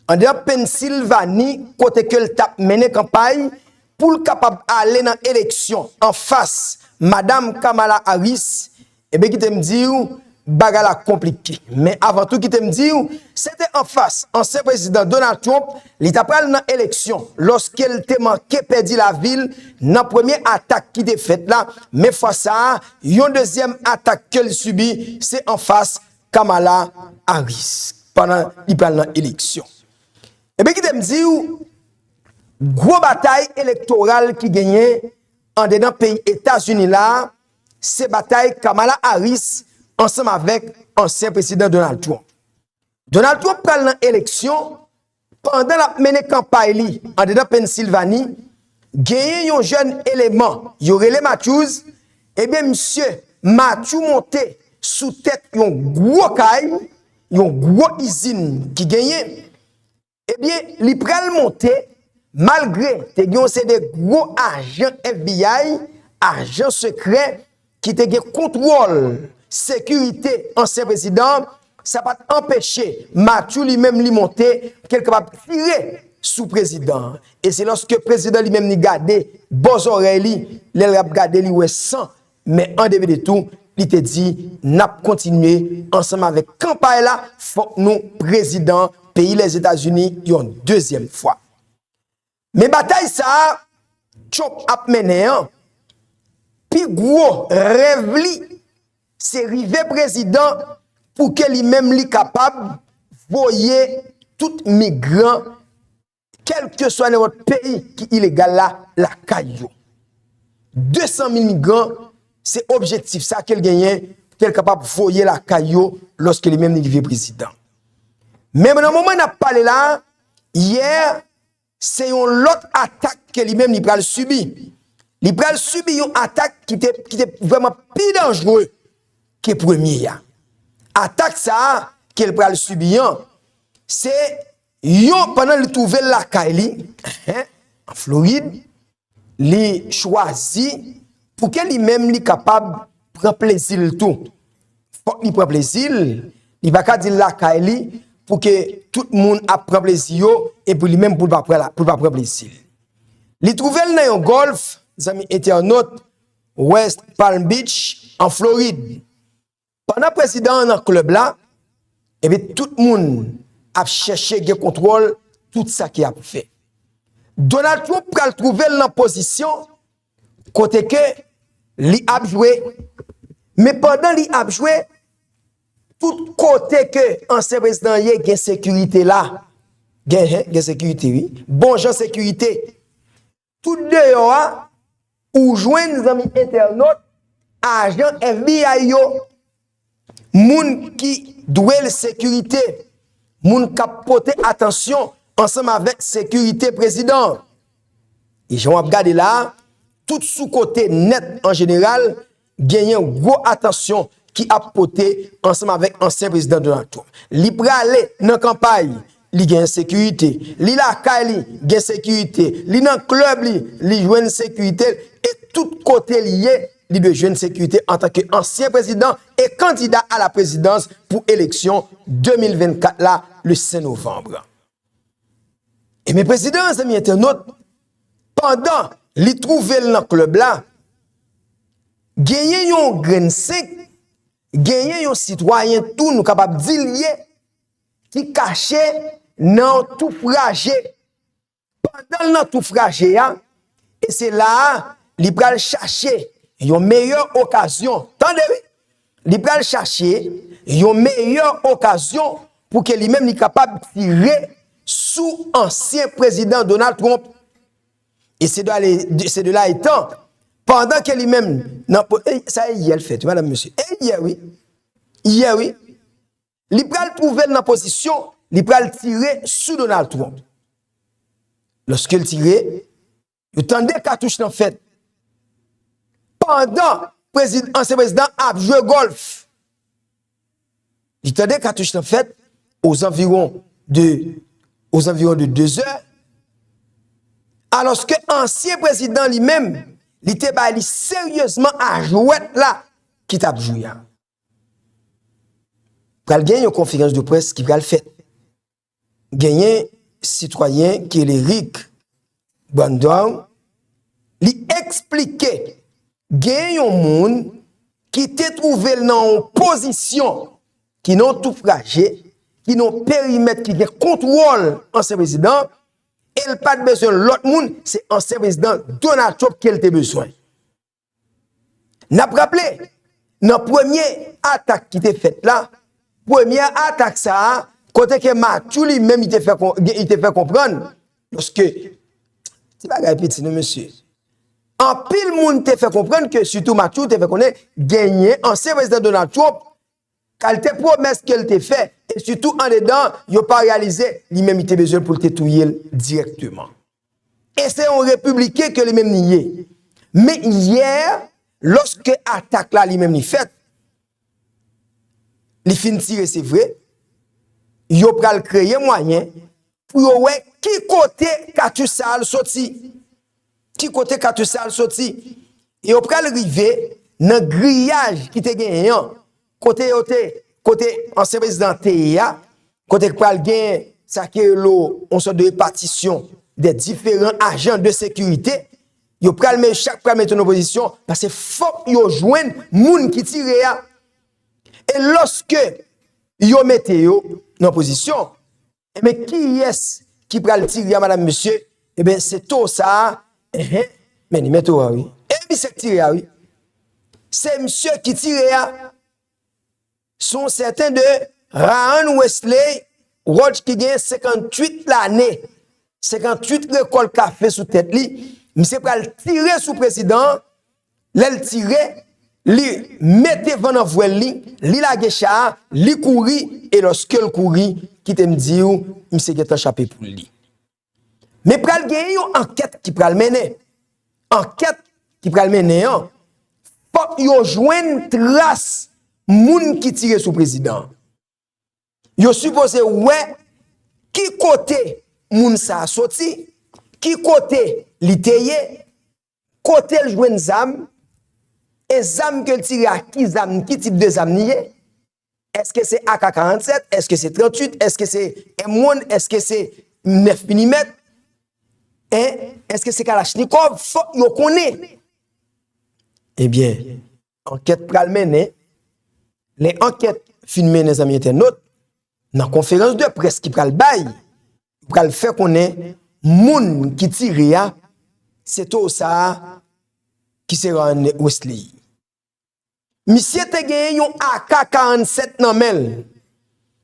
anndan Pennsilvani, kote ke l t ap mennen kanpay pou l kapab ale nan eleksyon anfas Madanm Kamala Harris. Ebyen, kite m di w, bagay la konplike. Men avan tou, kite m di w, se te anfas ansyen prezidan Donald Trump, li t ap pral nan eleksyon, lòske l te manke pèdi lavi l nan premye atak ki te fèt la. Men fwa sa a, yon dezyèm atak ke l sibi, se anfas Kamala Harris, pandan li pral nan eleksyon. Ebyen, kite m di w, gwo batay elektoral ki genyen andedan peyi Etazini la, se batay Kamala Harris ansanm avèk ansyen prezidan Donald Trump. Donald Trump pral nan eleksyon, pandan l ap mennen kanpay li andedan Pennsilvani, genyen yon jèn eleman yo rele Matthews, ebyen misye Matthew monte sou tèt yon gwo kay, yon gwo izin ki genyen. Ebyen, li pral monte, malgre te gen yon seri de gwo ajan FBI, ajan sekrè, ki te gen kontwòl sekirite ansyen prezidan an, sa pa t anpeche Matthew li menm li monte, ke l kapab tire sou prezidan an. E se lòske prezidan li menm li gade bò zòrèy li, lè l ap gade li wè san. Men an depi de tou, li te di, n ap kontinye ansanm avèk kanpay la, fòk nou prezidan peyi Lèzetazini yon dezyèm fwa. Men batay sa a Trump ap mennen an, pi gwo rèv li se rive prezidan pou ke li menm li kapab voye tout migran kèlkeswa nenpòt peyi ki ilegal la, lakay yo. De san mil migran, se objektif sa ke l genyen, ke l kapab voye lakay yo lòske li menm li rive prezidan. Men nan moman n ap pale la, yè, se yon lòt atak ke li menm li pral sibi. Li pral sibi yon atak ki te, ki te vrèman pi danjere ke premye a. Atak sa a ke l pral sibi an, se yon, pandan li twouve l lakay li, an Florid, li chwazi pou ke li menm li kapab pran plezi l tou. Fòk li pran plezi l, li pa ka di l lakay li pou ke tout moun ap pran plezi yo epi li menm pou l pa pran, pou l pa pran plezi l. Li twouve l nan yon gòlf, zanmi entènot, West Palm Beach, an Florid. Pandan prezidan an nan klèb la, epi tout moun ap chèche gen kontwòl tout sa ki ap fèt. Donald Trump pral twouve l nan pozisyon kote ke li ap jwe, men pandan li ap jwe, tout kote ke ansyen prezidan ye gen sekirite la. Gen, gen sekirite, wi. Bon jan sekirite. Tout deyò a, ou jwenn, zanmi entènot, ajan FBI yo, moun ki dwe l sekirite, moun k ap pote atansyon ansanm avèk sekirite prezidan an. E jan w ap gade la a, tout sou kote nèt an jeneral, genyen gwo atansyon ki ap pote ansanm avèk ansyen prezidan Donald Trump. Li prale nan kanpay, li gen sekirite. Li lakay li, gen sekirite. Li nan klèb li, li jwenn sekirite. E tout kote li ye, li dwe jwenn sekirite antanke ansyen prezidan e kandida a la prezidans pou eleksyon de mil vennkat la, le senk novanm. Ebyen, prezidan an, zanmi entènot, pandan li twouve l nan klèb la, genyen yon grenn senk, genyen yon sitwayen tou, nou kapab di l ye, ki kache nan yon touf raje. Pandan l nan touf raje a, e se la a, li pral chache yon meyè okazyon. Tande wi! Li pral chache yon meyè okazyon pou ke li menm li kapab tire sou ansyen prezidan Donald Trump. E se de la, se de la etan, pandan ke li menm nan, e, sa e yè l fèt, wi, madanm, mesye. E yè, wi. Yè, wi. Li pral twouve l nan pozisyon, li pral tire sou Donald Trump. Lòske l tire, yo tande katouch lan fèt. Pandan prezid-, ansyen prezidan ap jwe gòlf, li tande katouch lan fèt aux environs de, aux environs de deux heures, alòske ansyen prezidan li menm, li te bay li seryezman a jwèt la ki t ap jwe a. Pral gen yon konferans de près ki pral fèt. Genyen sitwayen ki rele Rick Brandon, li eksplike gen yon moun ki te twouve l nan yon pozisyon ki nan yon tou fraje, ki nan yon perimèt ki gen kontwòl ansyen prezidan, e l pa t bezwen lòt moun, se ansyen prezidan Donald Trump ke l te bezwen. N ap raple, nan premye atak ki te fèt la, premye atak sa a, kote ke Matthew li menm li te fè kon-, li te fè konprann, paske ti bagay piti non mesye. Anpil moun te fè konprann ke sitou Matthew te fè konnen genyen ansyen prezidan Donald Trump, kalite pwomès ke l te fè, e sitou andedan, yo pa reyalize, li menm li te bezwen pou l te touye l dirèkteman. E se yon repibliken ke li menm li ye. Men yè, lòske atak la li menm li fèt, li fin tire se vre, yo pral kreye mwayen pou yo wè ki kote katouch sa a soti. Ki kote katouch sa a soti? E yo pral rive nan griyaj ki te genyen an, kote yo te, kote ansyen prezidan te ye a, kote pral gen sa ki rele yon sòt de repatisyon de diferan ajan de sekirite, yo pral men-, chak pral mete nan pozisyon, paske fòk yo jwenn moun ki tire a. E lòske yo mete yo nan pozisyon, enben, kiyès ki pral tire a, madanm, mesye? Enben, se towo sa a, enhen, men li men towo a, wi. E misye k tire a, wi. Se misye ki tire a. Se yon sèten de Rahan Wesley Roach ki gen senkanntuit lane, senkanntuit rekòlt kafe sou tèt li. Misye pral tire sou prezidan an. Lè l tire, li mete van nan vwèl li, li lage cha a, li kouri, e lòske l kouri, kite m di w, misye gentan chape poul li. Men pral gen yon ankèt ki pral mennen. Ankèt ki pral mennen an, fòk yo jwenn tras moun ki tire sou prezidan an. Yo sipoze wè ki kote moun sa a soti, ki kote li te ye, kote l jwenn zam, e zam ke l tire a, ki zam, ki tip de zam li ye. Èske se A K karannsèt? Èske se trantuit? Èske se M wan? Èske se nèf milimèt? Hein? Èske se kalachnikòv? Fòk yo konnen. Ebyen, ankèt pral mennen. Lè ankèt fin mennen, zanmi entènot, nan konferans de près ki pral bay, pral fè konnen moun ki tire a, se towo sa a ki se Rahan Wesley. Misye te genyen yon A K karannsèt nan men l.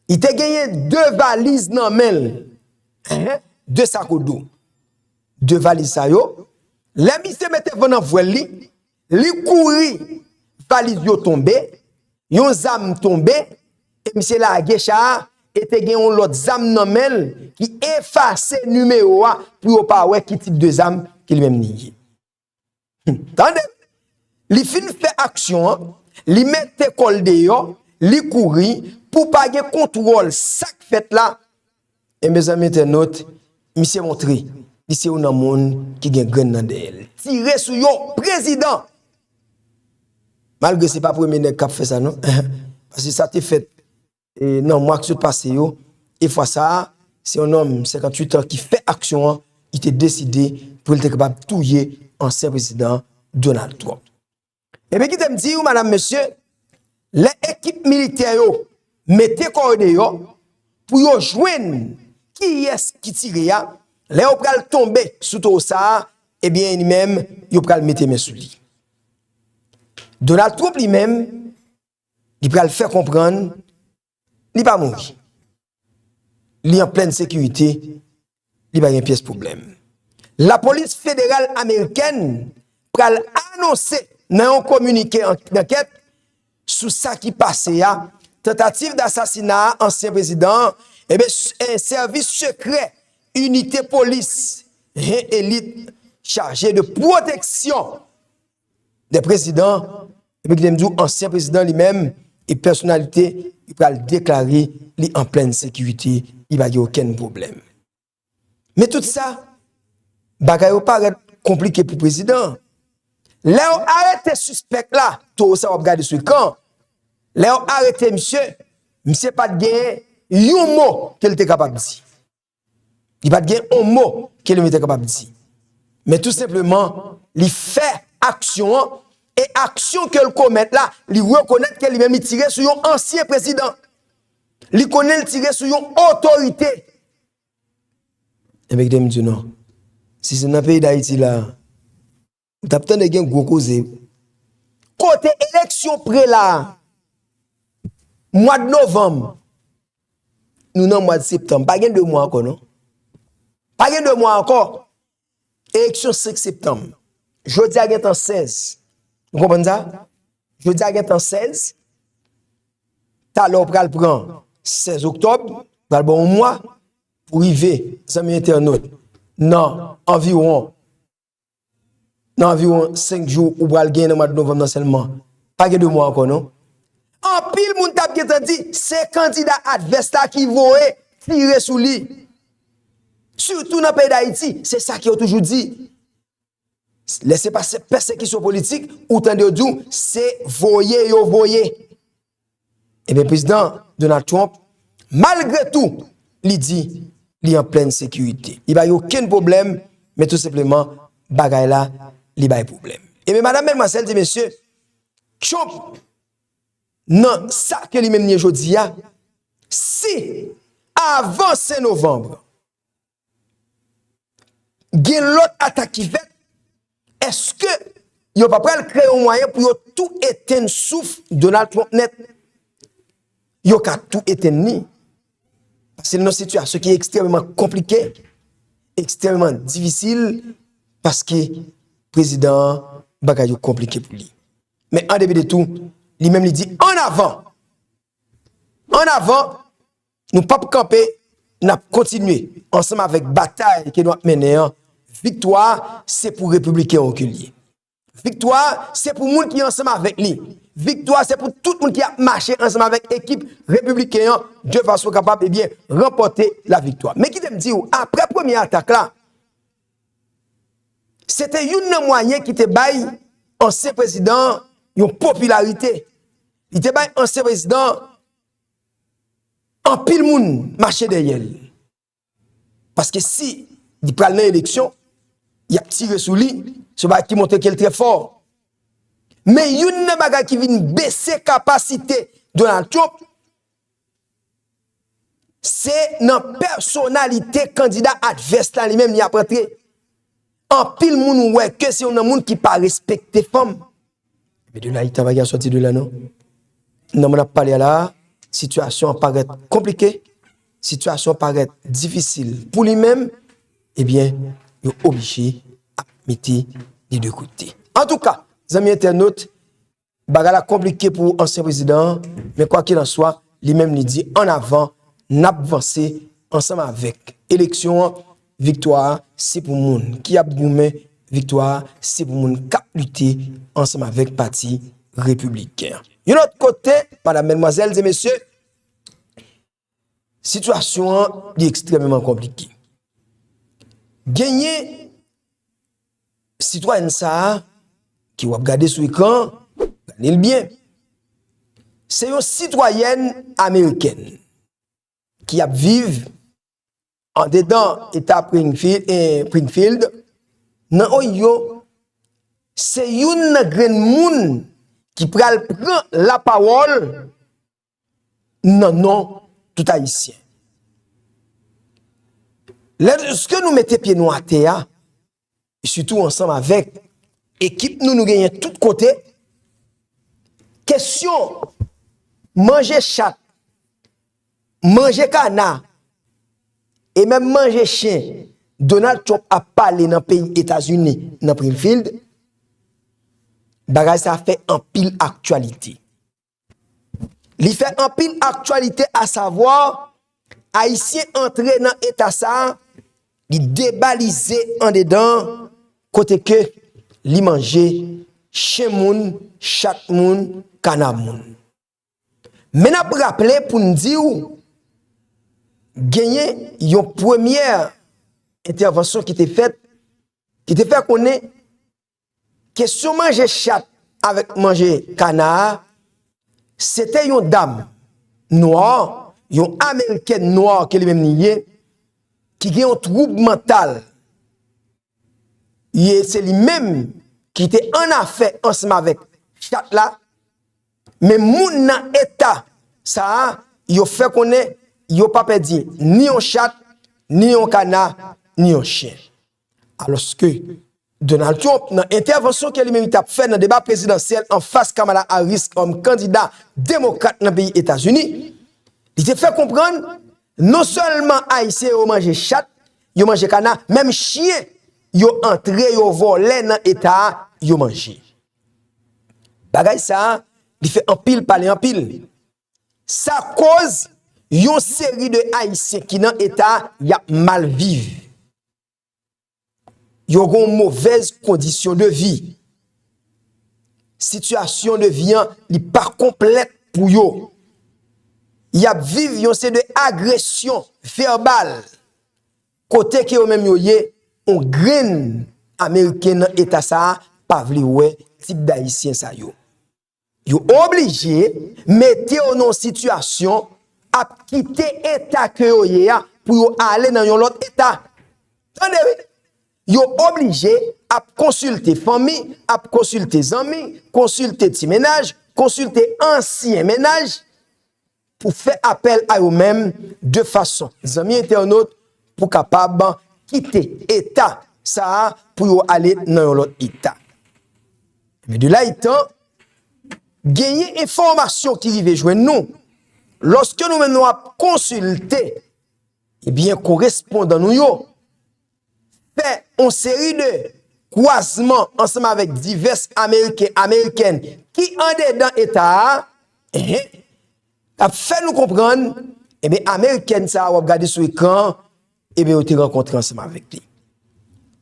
Li te genyen de valiz nan men l. Hein? De sakodo. De valiz sa yo. Lè misye mete van nan vwèl li, li kouri, valiz yo tonbe, yon zam tonbe, e misye lage cha a, e te gen yon lòt zam nan men l ki efase nimewo a pou yo pa wè ki tip de zam ke li menm li ye. Tande! Li fin fè aksyon an, li mete kò l deyò, li kouri, pou pa gen kontwòl sa k fèt la. E mezanmi entènot, misye montre li se youn nan moun ki gen grenn nan dèyè l. Tire sou yon prezidan! Malgre se pa premye nèg k ap fè sa non. Paske sa te fèt e, nan mwa ki sot pase yo, e fwa sa a, se yon nonm senkanntuit an ki fè aksyon an, li te deside pou l te kapab touye ansyen prezidan Donald Trump. Ebyen, kite m di w, madanm, mesye, lè ekip militè yo mete kò yo deyò pou yo jwenn kiyès ki tire a, lè yo pral tonbe sou towo sa a, ebyen, li menm, yo pral mete men sou li. Donald Trump, li menm, li pral fè konprann li pa mouri. Li an plèn sekirite, li pa gen pyès pwoblèm. Lapolis federal amerikèn pral anonse nan yon kominike an-, dankèt sou sa ki pase a, tantativ dasasina a ansyen prezidan an, ebyen, s-, eh, sèvis sekrè, inite polis en elit chaje de pwoteksyon de prezidan, epi ki te m di w, ansyen prezidan li menm, e pèsonalite, li pral deklare li an plèn sekirite, li pa gen okenn pwoblèm. Men tout sa, bagay yo parèt konplike pou prezidan. Lè yo arete sispèk la, towo sa w ap gade sou ekran, lè yo arete misye, misye pa t gen yon mo ke l te kapab di. Li pa t gen yon mo ke li te kapab di. Men tou senpleman, li fè aksyon an, e aksyon ke l komèt la, li rekonèt ke li menm li tire sou yon ansyen prezidan. Li konnen l tire sou yon otorite. Ebyen, kite m di w non. Si se nan peyi Dayiti la, ou t ap tande gen gwo koze. Kote eleksyon prela a? Mwa d novanm. Nou nan mwa d septanm. Pa gen de mwa ankò, non. Pa gen de mwa ankò. Eleksyon senk septanm. Jodi a gentan sèz. Nou konprann sa? Jodi a gentan sèz. Talè w pral pran sèz oktòb, pral ba w yon mwa pou rive, zanmi entènot, nan anviwon, nan anviwon senk jou ou pral gen nan mwa d novanm nan sèlman. Pa gen de mwa ankò, non. Anpil moun t ap gentan di, se kandida advès la ki voye tire sou li. Sitou nan peyi Dayiti, se sa ke yo toujou di. Lè se pa se pèsekisyon politik, ou tande yo di w, se voye yo voye. Ebyen, prezidan Donald Trump, malgre tou, li di li an plèn sekirite. Li pa gen okenn pwoblèm, men tou senpleman, bagay la, li bay pwoblèm. Ebyen, madam, medmwazèl, ti mesye, Trump, nan sa ke li menm li ye jodi a, si avan senk novanm, gen lòt atak ki fèt, èske yo pa pral kreye yon mwayen pou yo tou etenn souf Donald Trump nèt? Yo ka tou etenn li. Paske li nan sitiyasyon ki ekstrèmeman konplike, ekstrèmeman difisil, paske prezidan an, bagay yo konplike pou li. Men an depi de tou, li menm li di, an avan! An avan, nou p ap kanpe, n ap kontinye ansanm avèk batay ke nou ap mennen an. Viktwa a, se pou repibliken yo ke l ye. Viktwa a, se pou moun ki ansanm avèk li. Viktwa a, se pou tout moun ki ap mache ansanm avèk ekip repibliken an, de fason kapab, ebyen, ranpòte laviktwa. Men kite m di w, apre premye atak la, se te youn nan mwayen ki te bay ansyen prezidan an yon popilarite. Li te bay ansyen prezidan an anpil moun mache dèyè l. Paske si li pral nan eleksyon, y ap tire sou li, se yon bagay ki montre ke l trè fò. Men youn nan bagay ki vin bese kapasite Donald Trump, se nan pèsonalite kandida advès la li menm li ap rantre. Anpil moun wè ke se youn nan moun ki pa respekte fanm. Men de la, li travay a sòti de la, non. Nan moun ap pale a la, sitiyasyon an parèt konplike, sitiyasyon an parèt difisil pou li menm, ebyen, yo oblije ap mete li de kote. Antouka, zanmi entènot, bagay la konplike pou ansyen prezidan an, men kwakilanswa, li menm li di an avan, n ap vanse ansanm avèk eleksyon an, viktwa a se pou moun ki ap goumen, viktwa a se pou moun k ap lite ansanm avèk pati repibliken an. Yon lòt kote, madam, medmwazèl e mesye, sitiyasyon an li ekstrèmeman konplike. Genyen sitwayèn sa a ki w ap gade sou ekran, gade l byen. Se yon sitwayèn amerikèn ki ap viv andedan eta Springfield, eh, Springfield, nan Ohio, se youn nan grenn moun ki pral pran lapawòl nan non tout Ayisyen. Lèske nou mete pye nou atè a, sitou ansanm avèk ekip nou, nou genyen tout kote, kesyon manje chat, manje kana, e menm manje chen, Donald Trump ap pale nan peyi Etazini, nan Springfield, bagay sa fè anpil aktyalite. Li fè anpil aktyalite, asavwa, Ayisyen antre nan eta sa a, Li debalize andedan kote ke li manje chen moun, chat moun, kana moun. Men n ap raple pou n di w, genyen yon premyè entèvansyon ki te fèt, ki te fè konnen kesyon manje chat avèk manje kana a, se te yon dam nwa, yon amerikèn nwa ke li menm li ye, ki gen yon twoub mantal. Ye, se li menm ki te annafè ansanm avèk chat la, men moun nan eta sa a, yo fè konnen yo pa pèdi ni yon chat, ni yon kana, ni yon chen. Alòske Donald Trump, nan entèvansyon ke li menm li t ap fè nan deba prezidansyèl anfas Kamala Harris kòm kandida demokrat nan peyi Etazini, li te fè konprann non sèlman Ayisyen yo manje chat, yo manje kana, menm chen yo antre, yo vòlè nan eta a, yo manje. Bagay sa a, li fè anpil pale anpil. Sa koz yon seri de Ayisyen ki nan eta a, y ap mal viv. Yo gen yon movèz kondisyon de vi. Sitiyasyon de vi an, li pa konplèt pou yo. Y ap viv yon seri de agresyon vèbal. Kote ke yo menm yo ye, yon grenn Ameriken nan eta sa a pa vle wè tip d Ayisyen sa yo. Yo oblije mete yo nan yon sitiyasyon ap kite eta ke yo ye a pou yo ale nan yon lòt eta. Tande wi. Yo oblije ap konsilte fanmi, ap konsilte zanmi, konsilte ti mennaj, konsilte ansyen mennaj pou fè apèl a yo menm de fason, zanmi entènot, pou kapab kite eta sa a pou yo ale nan yon lòt eta. Men de la etan, genyen enfòmasyon ki rive jwenn nou, lòske nou menm nou ap konsilte, ebyen, korespondan nou yo fè yon seri de kwazman ansanm avèk divès Ameriken, Amerikèn ki andedan eta a, enhen, k ap fè nou konprann, ebyen, Amerikèn sa a w ap gade sou ekran an, ebyen, yo te rankontre ansanm avèk li.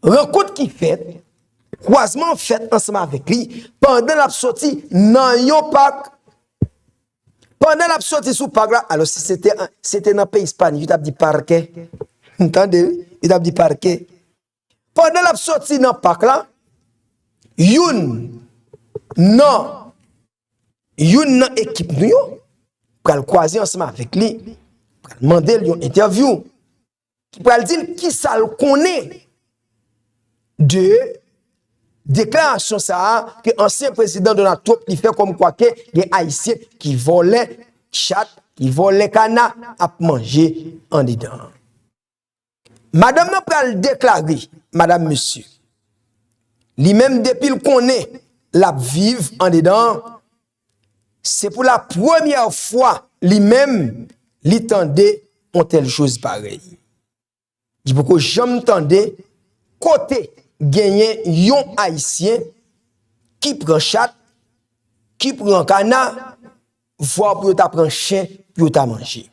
Rankont ki fèt, kwazman an fèt ansanm avèk li pandan l ap soti nan yon pak. Pandan l ap soti sou pak la, alò, si se te, se te nan peyi Espay, yo t ap di parke. Tande wi, yo t ap di parke. Pandan l ap soti nan pak la, youn nan, youn nan ekip nou yo pral kwaze ansanm avèk li, pral mande l yon entèvyou, ki pral di l kisa l konnen de deklarasyon sa a ke ansyen prezidan Donald Trump li fè kòmkwa ke gen Ayisyen ki vòlè chat, ki vòlè kana ap manje andedan an. Madanm nan pral deklare, madanm, mesye, li menm depi l konnen l ap viv andedan an, se pou la premyè fwa li menm li tande yon tèl choz parèy. Li poko janm tande kote genyen yon Ayisyen ki pran chat, ki pran kana, vwa pou yo ta pran chen pou yo ta manje.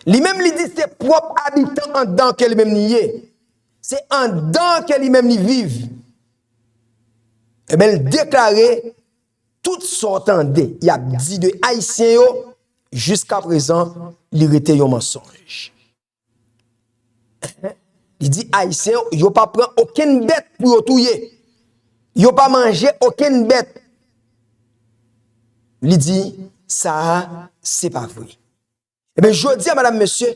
Li menm li di se pwòp abitan anndan ke li menm li ye. Se anndan ke li menm li viv. Ebyen, l deklare tout sa w tande y ap di de Ayisyen yo, jiskaprezan, li rete yon mansonj. Li di Ayisyen yo, yo pa pran okenn bèt pou yo touye. Yo pa manje okenn bèt. Li di, sa a, se pa vre. Ebyen, jodi a, madanm, mesye,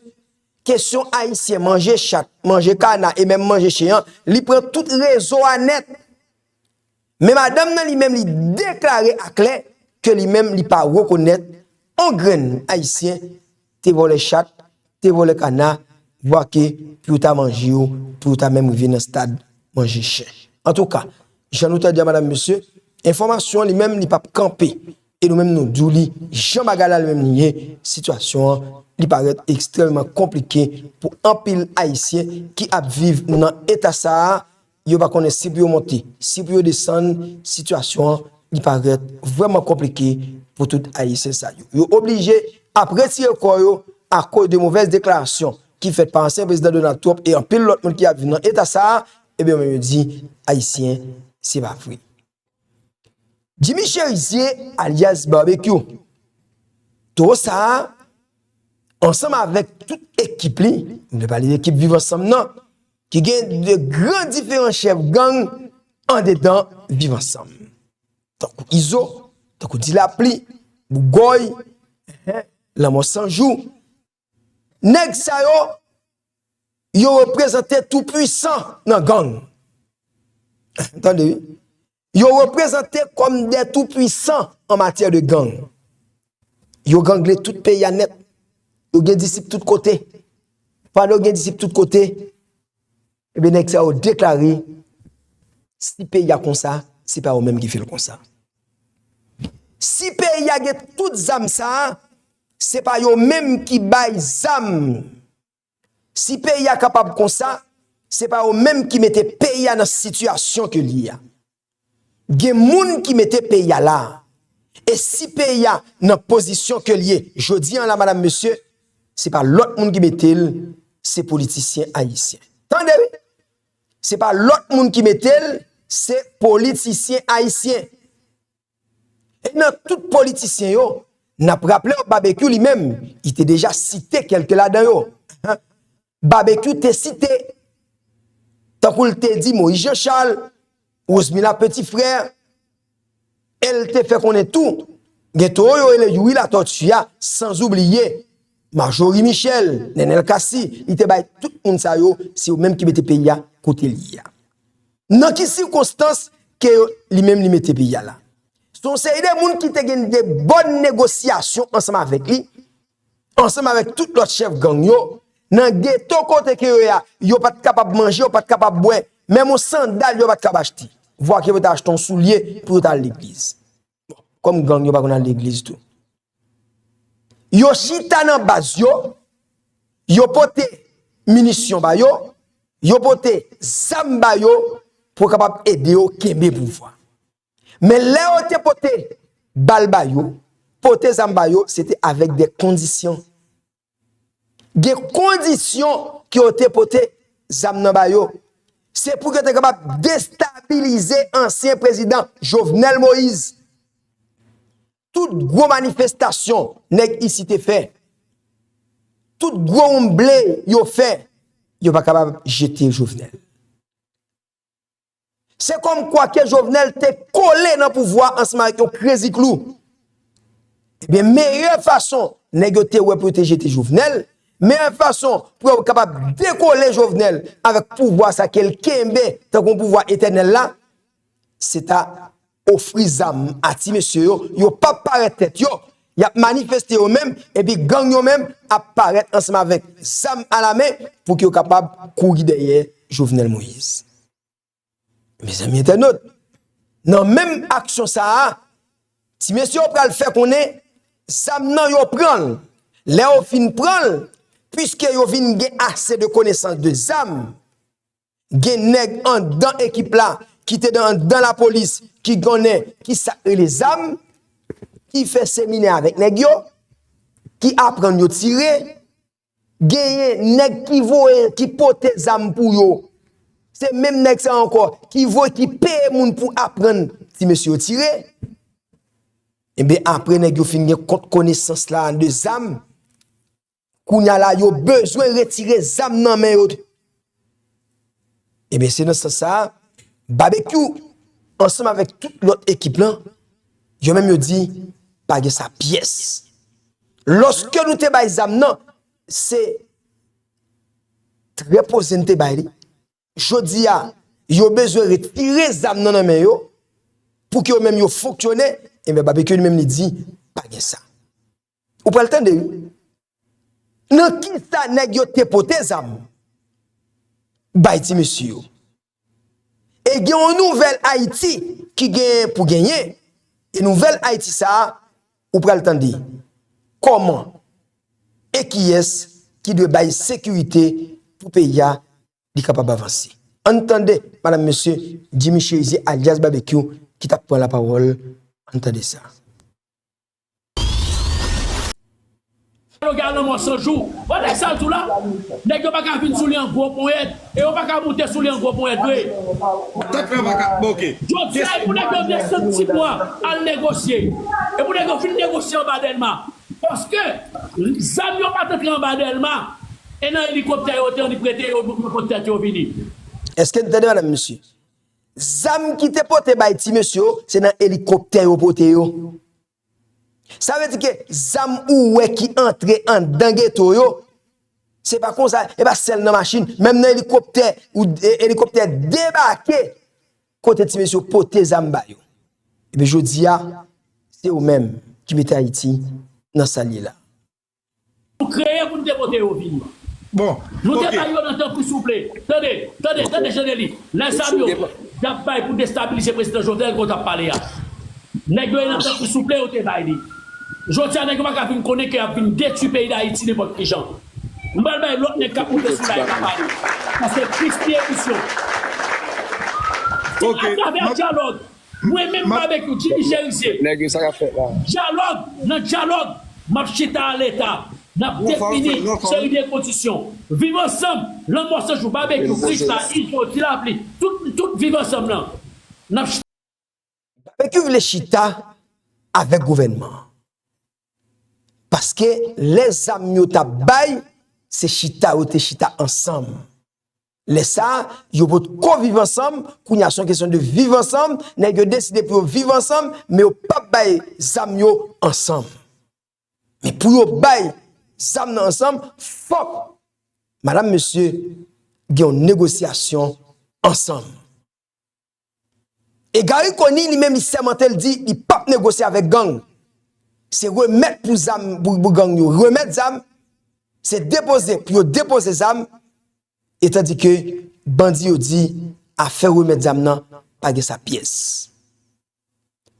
kesyon Ayisyen manje chat, manje kana e menm manje chen an, li pran tout rezo a nèt. Men madanm nan li menm, li deklare aklè ke li menm, li pa rekonèt on grenn Ayisyen te vòlè chat, te vòlè kana, vwa ke pou yo ta manje yo, pou yo ta menm rive nan stad manje chen. Antouka, jan nou tande a, madanm, mesye, enfòmasyon an li menm, li p ap kanpe. E nou menm nou di w li, jan bagay la li menm li ye, sitiyasyon an, li parèt ekstrèmman konplike pou anpil Ayisyen ki ap viv nan eta sa a, yo pa konnen si pou yo monte, si pou yo desann, sitiyasyon an, li parèt vrèman konplike pou tout Ayisyen sa yo. Yo oblije ap retire kò yo akoz de movèz deklarasyon ki fèt pa ansyen prezidan Donald Trump e anpil lòt moun ki ap viv nan eta sa a, ebyen, yo menm yo di, Ayisyen, se pa vre. Jimmy Chérizier, alyas Barbecue. Towo sa a, ansanm avèk tout ekip li, m vle pale de ekip Viv Ansanm nan, ki gen de gran diferan chèf gang andedan Viv Ansanm. Tankou Izo, tankou Dilapli, Bougòy, Lanmò San Jou. Nèg sa yo, yo reprezante tou pwisan nan gang. Tande, wi. Yo reprezante kòm de tou pwisan an matyè de gang. Yo gangle tout peyi a nèt. Yo gen disip tout kote. Pandan yo gen disip tout kote, ebyen, nèg sa yo deklare, si peyi a konsa, se pa yo menm ki fè l konsa. Si peyi a gen tout zam sa a, se pa yo menm ki bay zam. Si peyi a kapab konsa, se pa yo menm ki mete peyi a nan sitiyasyon ke l ye a. Gen moun ki mete peyi a la. E si peyi a nan pozisyon ke l ye jodi a la, madam, mesye, se pa lòt moun ki mete l, se politisyen ayisyen. Tande, wi! Se pa lòt moun ki mete l, se politisyen ayisyen. E nan tout politisyen yo, n ap raple w, Babekyou li menm, li te deja site kèlke ladan yo. Babekyou te site, tankou l te di Moïse Jean Charles, Rosemila Petit Frère, e l te fè konnen tou, gen towo yo rele Youri Latortue a, sanzoubliye Marjorie Michel, Nenel Cassy, li te bay tout moun sa yo, se yo menm ki mete peyi a kote l ye a. Nan ki sikonstans ke yo, li menm li mete peyi a la? Se yon seri de moun ki te gen de bòn negosyasyon ansanm avèk li, ansanm avèk tout lòt chèf gang yo, nan geto kote ke yo ye a, yo pa t kapab manje, yo pa t kapab bwè, menm yon sandal yo pa t kab achte. Vwa ke yo te achte yon soulye pou yo t al legliz. Bon, kòm gang yo pa konn al legliz tou. Yo chita nan baz yo, yo pote minisyon ba yo, yo pote zam ba yo pou kapab ede yo kenbe pouvwa. Men lè yo te pote bal ba yo, pote zam ba yo, se te avèk de kondisyon. Gen kondisyon ke yo te pote zam nan ba yo. Se pou ke yo te kapab destabilize ansyen prezidan Jovenel Moïse. Tout gwo manifestasyon nèg isi te fè, tout gwo wonmble yo fè, yo pa kapab jete Jovenel. Se kòmkwa ke Jovenel te kole nan pouvwa ansanm avèk yon krezi klou. Ebyen, meyè fason nèg yo te wè pou yo te jete Jovenel, meyè fason pou yo kapab dekole Jovenel avèk pouvwa sa ke l kenbe tankou yon pouvwa etènèl la, se ta ofri zam a ti mesye yo, yo p ap parèt tèt yo, y ap manifeste yo menm, epi gang yo menm ap parèt ansanm avèk zam alamen pou ke yo kapab kouri dèyè Jovenel Moïse. Mezanmi entènot, nan menm aksyon sa a, ti mesye yo pral fè konnen zam nan yo pran l. Lè yo fin pran l, piske yo vin gen ase de konesans de zam, gen nèg anndan ekip la ki te nan anndan lapolis ki konnen ki sa k rele zam, ki fè seminè avèk nèg yo, ki aprann yo tire, genyen nèg ki voye, ki pote zam pou yo. Se menm nèg sa ankò ki voye, ki peye moun pou aprann ti mesye yo tire. Ebyen, apre nèg yo fin gen kont konesans la de zam, kounye a la, yo bezwen retire zam nan men yo. Ebyen, se nan sans sa a, Babekyou, ansanm avèk tout lòt ekip lan, yo menm yo di, pa gen sa pyès. Lòske nou te bay zam nan, se trè poze n te bay li. Jodi a, yo bezwen retire zam nan nan men yo, pou ke yo menm yo fonksyone, ebyen, Babekyou li menm li di, pa gen sa. Ou pral tande, wi. Nan ki sa nèg yo te pote zam bay ti mesye yo? E gen yon nouvèl Ayiti ki gen pou genyen. E nouvèl Ayiti sa a, ou pral tande kòman e kiyès ki dwe bay sekirite pou peyi a li kapab avanse. Ann tande, madam, mesye, Jimmy Chérizier alyas Babekyou ki t ap pran lapawòl. Ann tande sa. Yo gen lanmò san jou. Wè nèg sa l tou la. Nèg yo pa ka vin sou li an gwo ponyèt. E yo pa ka moute sou li an gwo ponyèt vre. Jodi a, e pou nèg yo desann Tibwa al negosye. E pou nèg yo vin negosye anba Dèlma. Paske zam yo pa t antre anba Dèlma. E nan elikoptè yo te annik prete yo, yo pot tèt yo vini. Èske n tande, madanm, mesye? Zam ki te pote bay ti mesye yo, se nan elikoptè yo pote yo. Sa vle di ke zam ou wè ki antre anndan geto yo, se pa konsa, e pa sèl nan machin, menm nan elikoptè, ou, e, elikoptè debake kote ti mesye yo pote zam ba yo. Epi jodi a, se ou menm ki mete Ayiti nan sa l ye la. Nou kreye pou n te pote yo vini. Bon, nou te bay yo nan tanpri souple. Tande, tande, tande, Janeli. Lè sa yo, y ap bay pou destabilize prezidan Jovenel kote ap pale a. Nèg yo nan tanpri souple yo te bay li. Jodi a, nèg yo pa ka vin konnen ke y ap vin detwi peyi Dayiti nenpòt ki jan. M pral bay lòt nèg k ap moute sou live la pale. Paske Kris li emisyon. Se atravè dyalòg. Mwen menm Babekyou, Jimmy Cherizier. Nèg yo, sa k ap fèt la? Dyalòg, nan dyalòg, m ap chita a Leta. N ap defini seri de kondisyon. Viv ansanm, lanmò san jou, Babekyou, Krisla, Izo, Ti Lapli, tout, tout viv ansanm nan. N ap chita. Babekyou vle chita avèk gouvènman an. Paske lè zam yo t ap bay, se chita yo te chita ansanm. Lè sa a, yo potko viv ansanm, kounye a se yon kesyon de viv ansanm, nèg yo deside pou yo viv ansanm, men yo p ap bay zam yo ansanm. Men pou yo bay zam nan ansanm, fòk, madanm, mesye, gen yon negosyasyon ansanm. E Garry Conille, li menm, li sèmante, l di li p ap negosye avèk gang. Se remèt pou zam, pou, pou gang yo. Remèt zam, se depoze, pou yo depoze zam, e tandi ke bandi yo di afè remèt zam nan, pa gen sa pyès.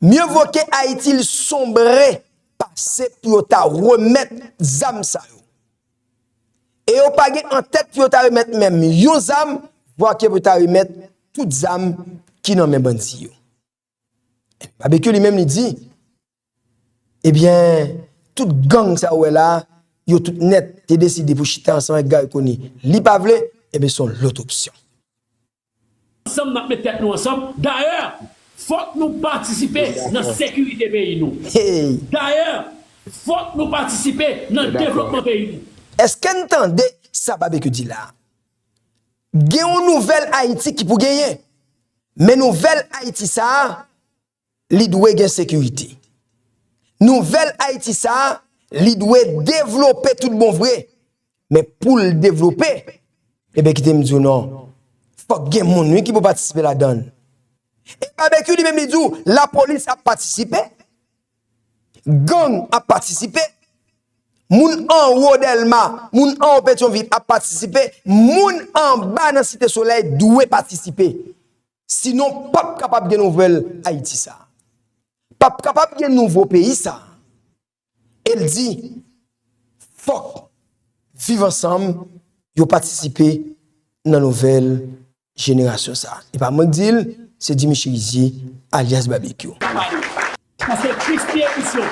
Mieux vaut que Haïti l sombre pase pou yo ta remèt zam sa yo. E yo pa gen an tèt pou yo ta remèt menm yon zam, vwa ke pou yo ta remèt tout zam ki nan men bandi yo. Babekyou li menm li di, ebyen, tout gang sa ou wè la a, yo tout nèt te deside pou chita ansanm avèk Garry Conille. Li pa vle, ebyen, se yon lòt opsyon. Ansanm, n ap met tèt nou ansanm. Dayè, fòk nou patisipe nan sekirite peyi nou. Dayè, fòk nou patisipe nan devlopman peyi nou. Èske n tande sa Babekyou di la a? Gen yon nouvèl Ayiti ki pou genyen. Men nouvèl Ayiti sa a, li dwe gen sekirite. Nouvèl Ayiti sa a, li dwe devlope tout bon vre. Men pou l devlope, ebyen, kite m di w non. Fòk gen moun, wi, ki pou patisipe ladan l. E Babekyou li menm, li di w, lapolis ap patisipe, gang ap patisipe, moun anwo Dèlma, moun anwo Petyonvil ap patisipe, moun anba nan Site Solèy dwe patisipe. Sinon, p ap kapab gen nouvèl Ayiti sa a. P ap kapab gen nouvo peyi sa a. E l di, fòk Viv Ansanm yo patisipe nan nouvèl jenerasyon sa a. E pa mwen k di l, se Jimmy Cherizier, alyas Babekyou. Paske Kris li emisyon.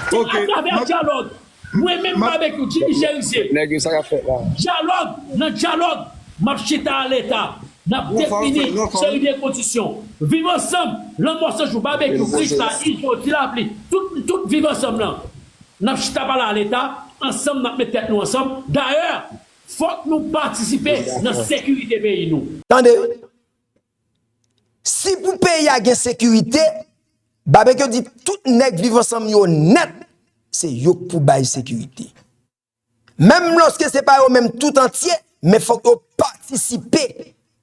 Se atravè dyalòg. Mwen menm Babekyou, Jimmy Cherizier. Nèg yo, sa k ap fèt la? Dyalòg, nan dyalòg, m ap chita a Leta. N ap defini seri de kondisyon. Viv ansanm, lanmò san jou, Babekyou, Krisla, Izo, Ti Lapli, tout, tout viv ansanm nan. N ap chita pale a Leta, ansanm n ap met tèt nou ansanm. Dayè, fòk nou patisipe nan sekirite peyi nou. Tande, si pou peyi a gen sekirite, Babekyou di tout nèg Viv Ansanm yo nèt, se yo k pou bay sekirite. Menm lòske se pa yo menm tout antye, men fòk yo patisipe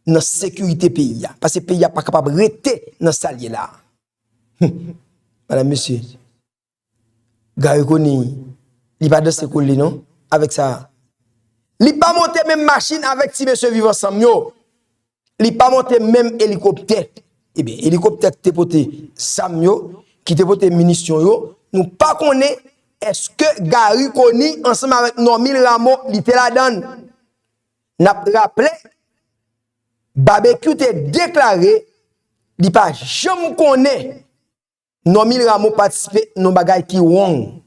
nan sekirite peyi a. Paske peyi a pa kapab rete nan sa l ye la a. Hum. Madanm, mesye, Garry Conille, li pa danse kole non, avèk sa. Li pa monte menm machin avèk ti mesye Viv Ansanm yo. Li pa monte menm elikoptè. Ebyen, elikoptè ki te pote zam yo, ki te pote minisyon yo, nou pa konnen èske Garry Conille ansanm avèk Normil Rameau li te ladan l. N ap raple, Babekyou te deklare li pa janm konnen Normil Rameau patisipe nan yon bagay ki wrong.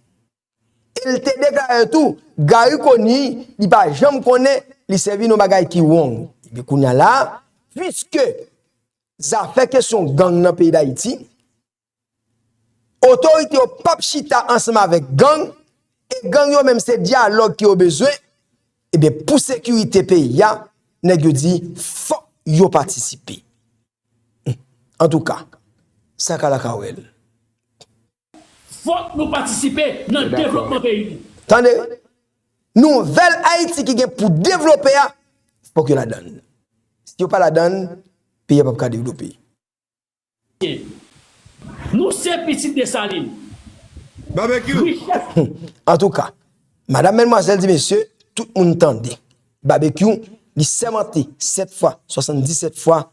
L te deklare tou, Garry Conille, li pa janm konnen li sèvi nan bagay ki wrong. Ebyen, kounye a la, piske zafè kesyon gang nan peyi Dayiti, otorite yo p ap chita ansanm avèk gang, e gang yo menm se dyalòg ke yo bezwen, ebyen, pou sekirite peyi a, nèg yo di fòk yo patisipe. Antouka, sa ka lakawèl. Fòk nou patisipe nan devlopman peyi nou. Tande, nouvèl Ayiti ki gen pou devlope a, fòk yo ladann. Si yo pa ladann, peyi a p ap ka devlope. Nou se pitit Desalin. Babekyou. Richès Antouka, madanm, madmwazèl, ti mesye, tout moun tande. Babekyou, li sèmante sèt fwa, swasanndisèt fwa,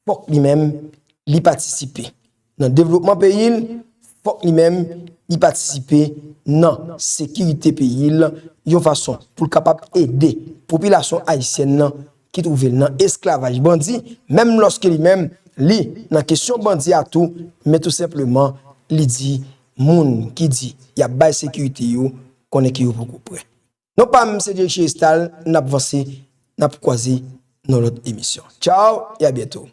fòk li menm, li patisipe nan devlopman peyi l, fòk li menm, li patisipe nan sekirite peyi l, yon fason pou l kapab ede popilasyon ayisyèn nan ki twouve l nan esklavaj bandi, menm lòske li menm, li nan kesyon bandi a tou, men tou senpleman, li di moun ki di y ap bay sekirite yo, konnen ke yo poko prè. Non pa m se Jerry Chéristal, n ap vanse, n ap kwaze nan lòt emisyon. Tchao e a byento.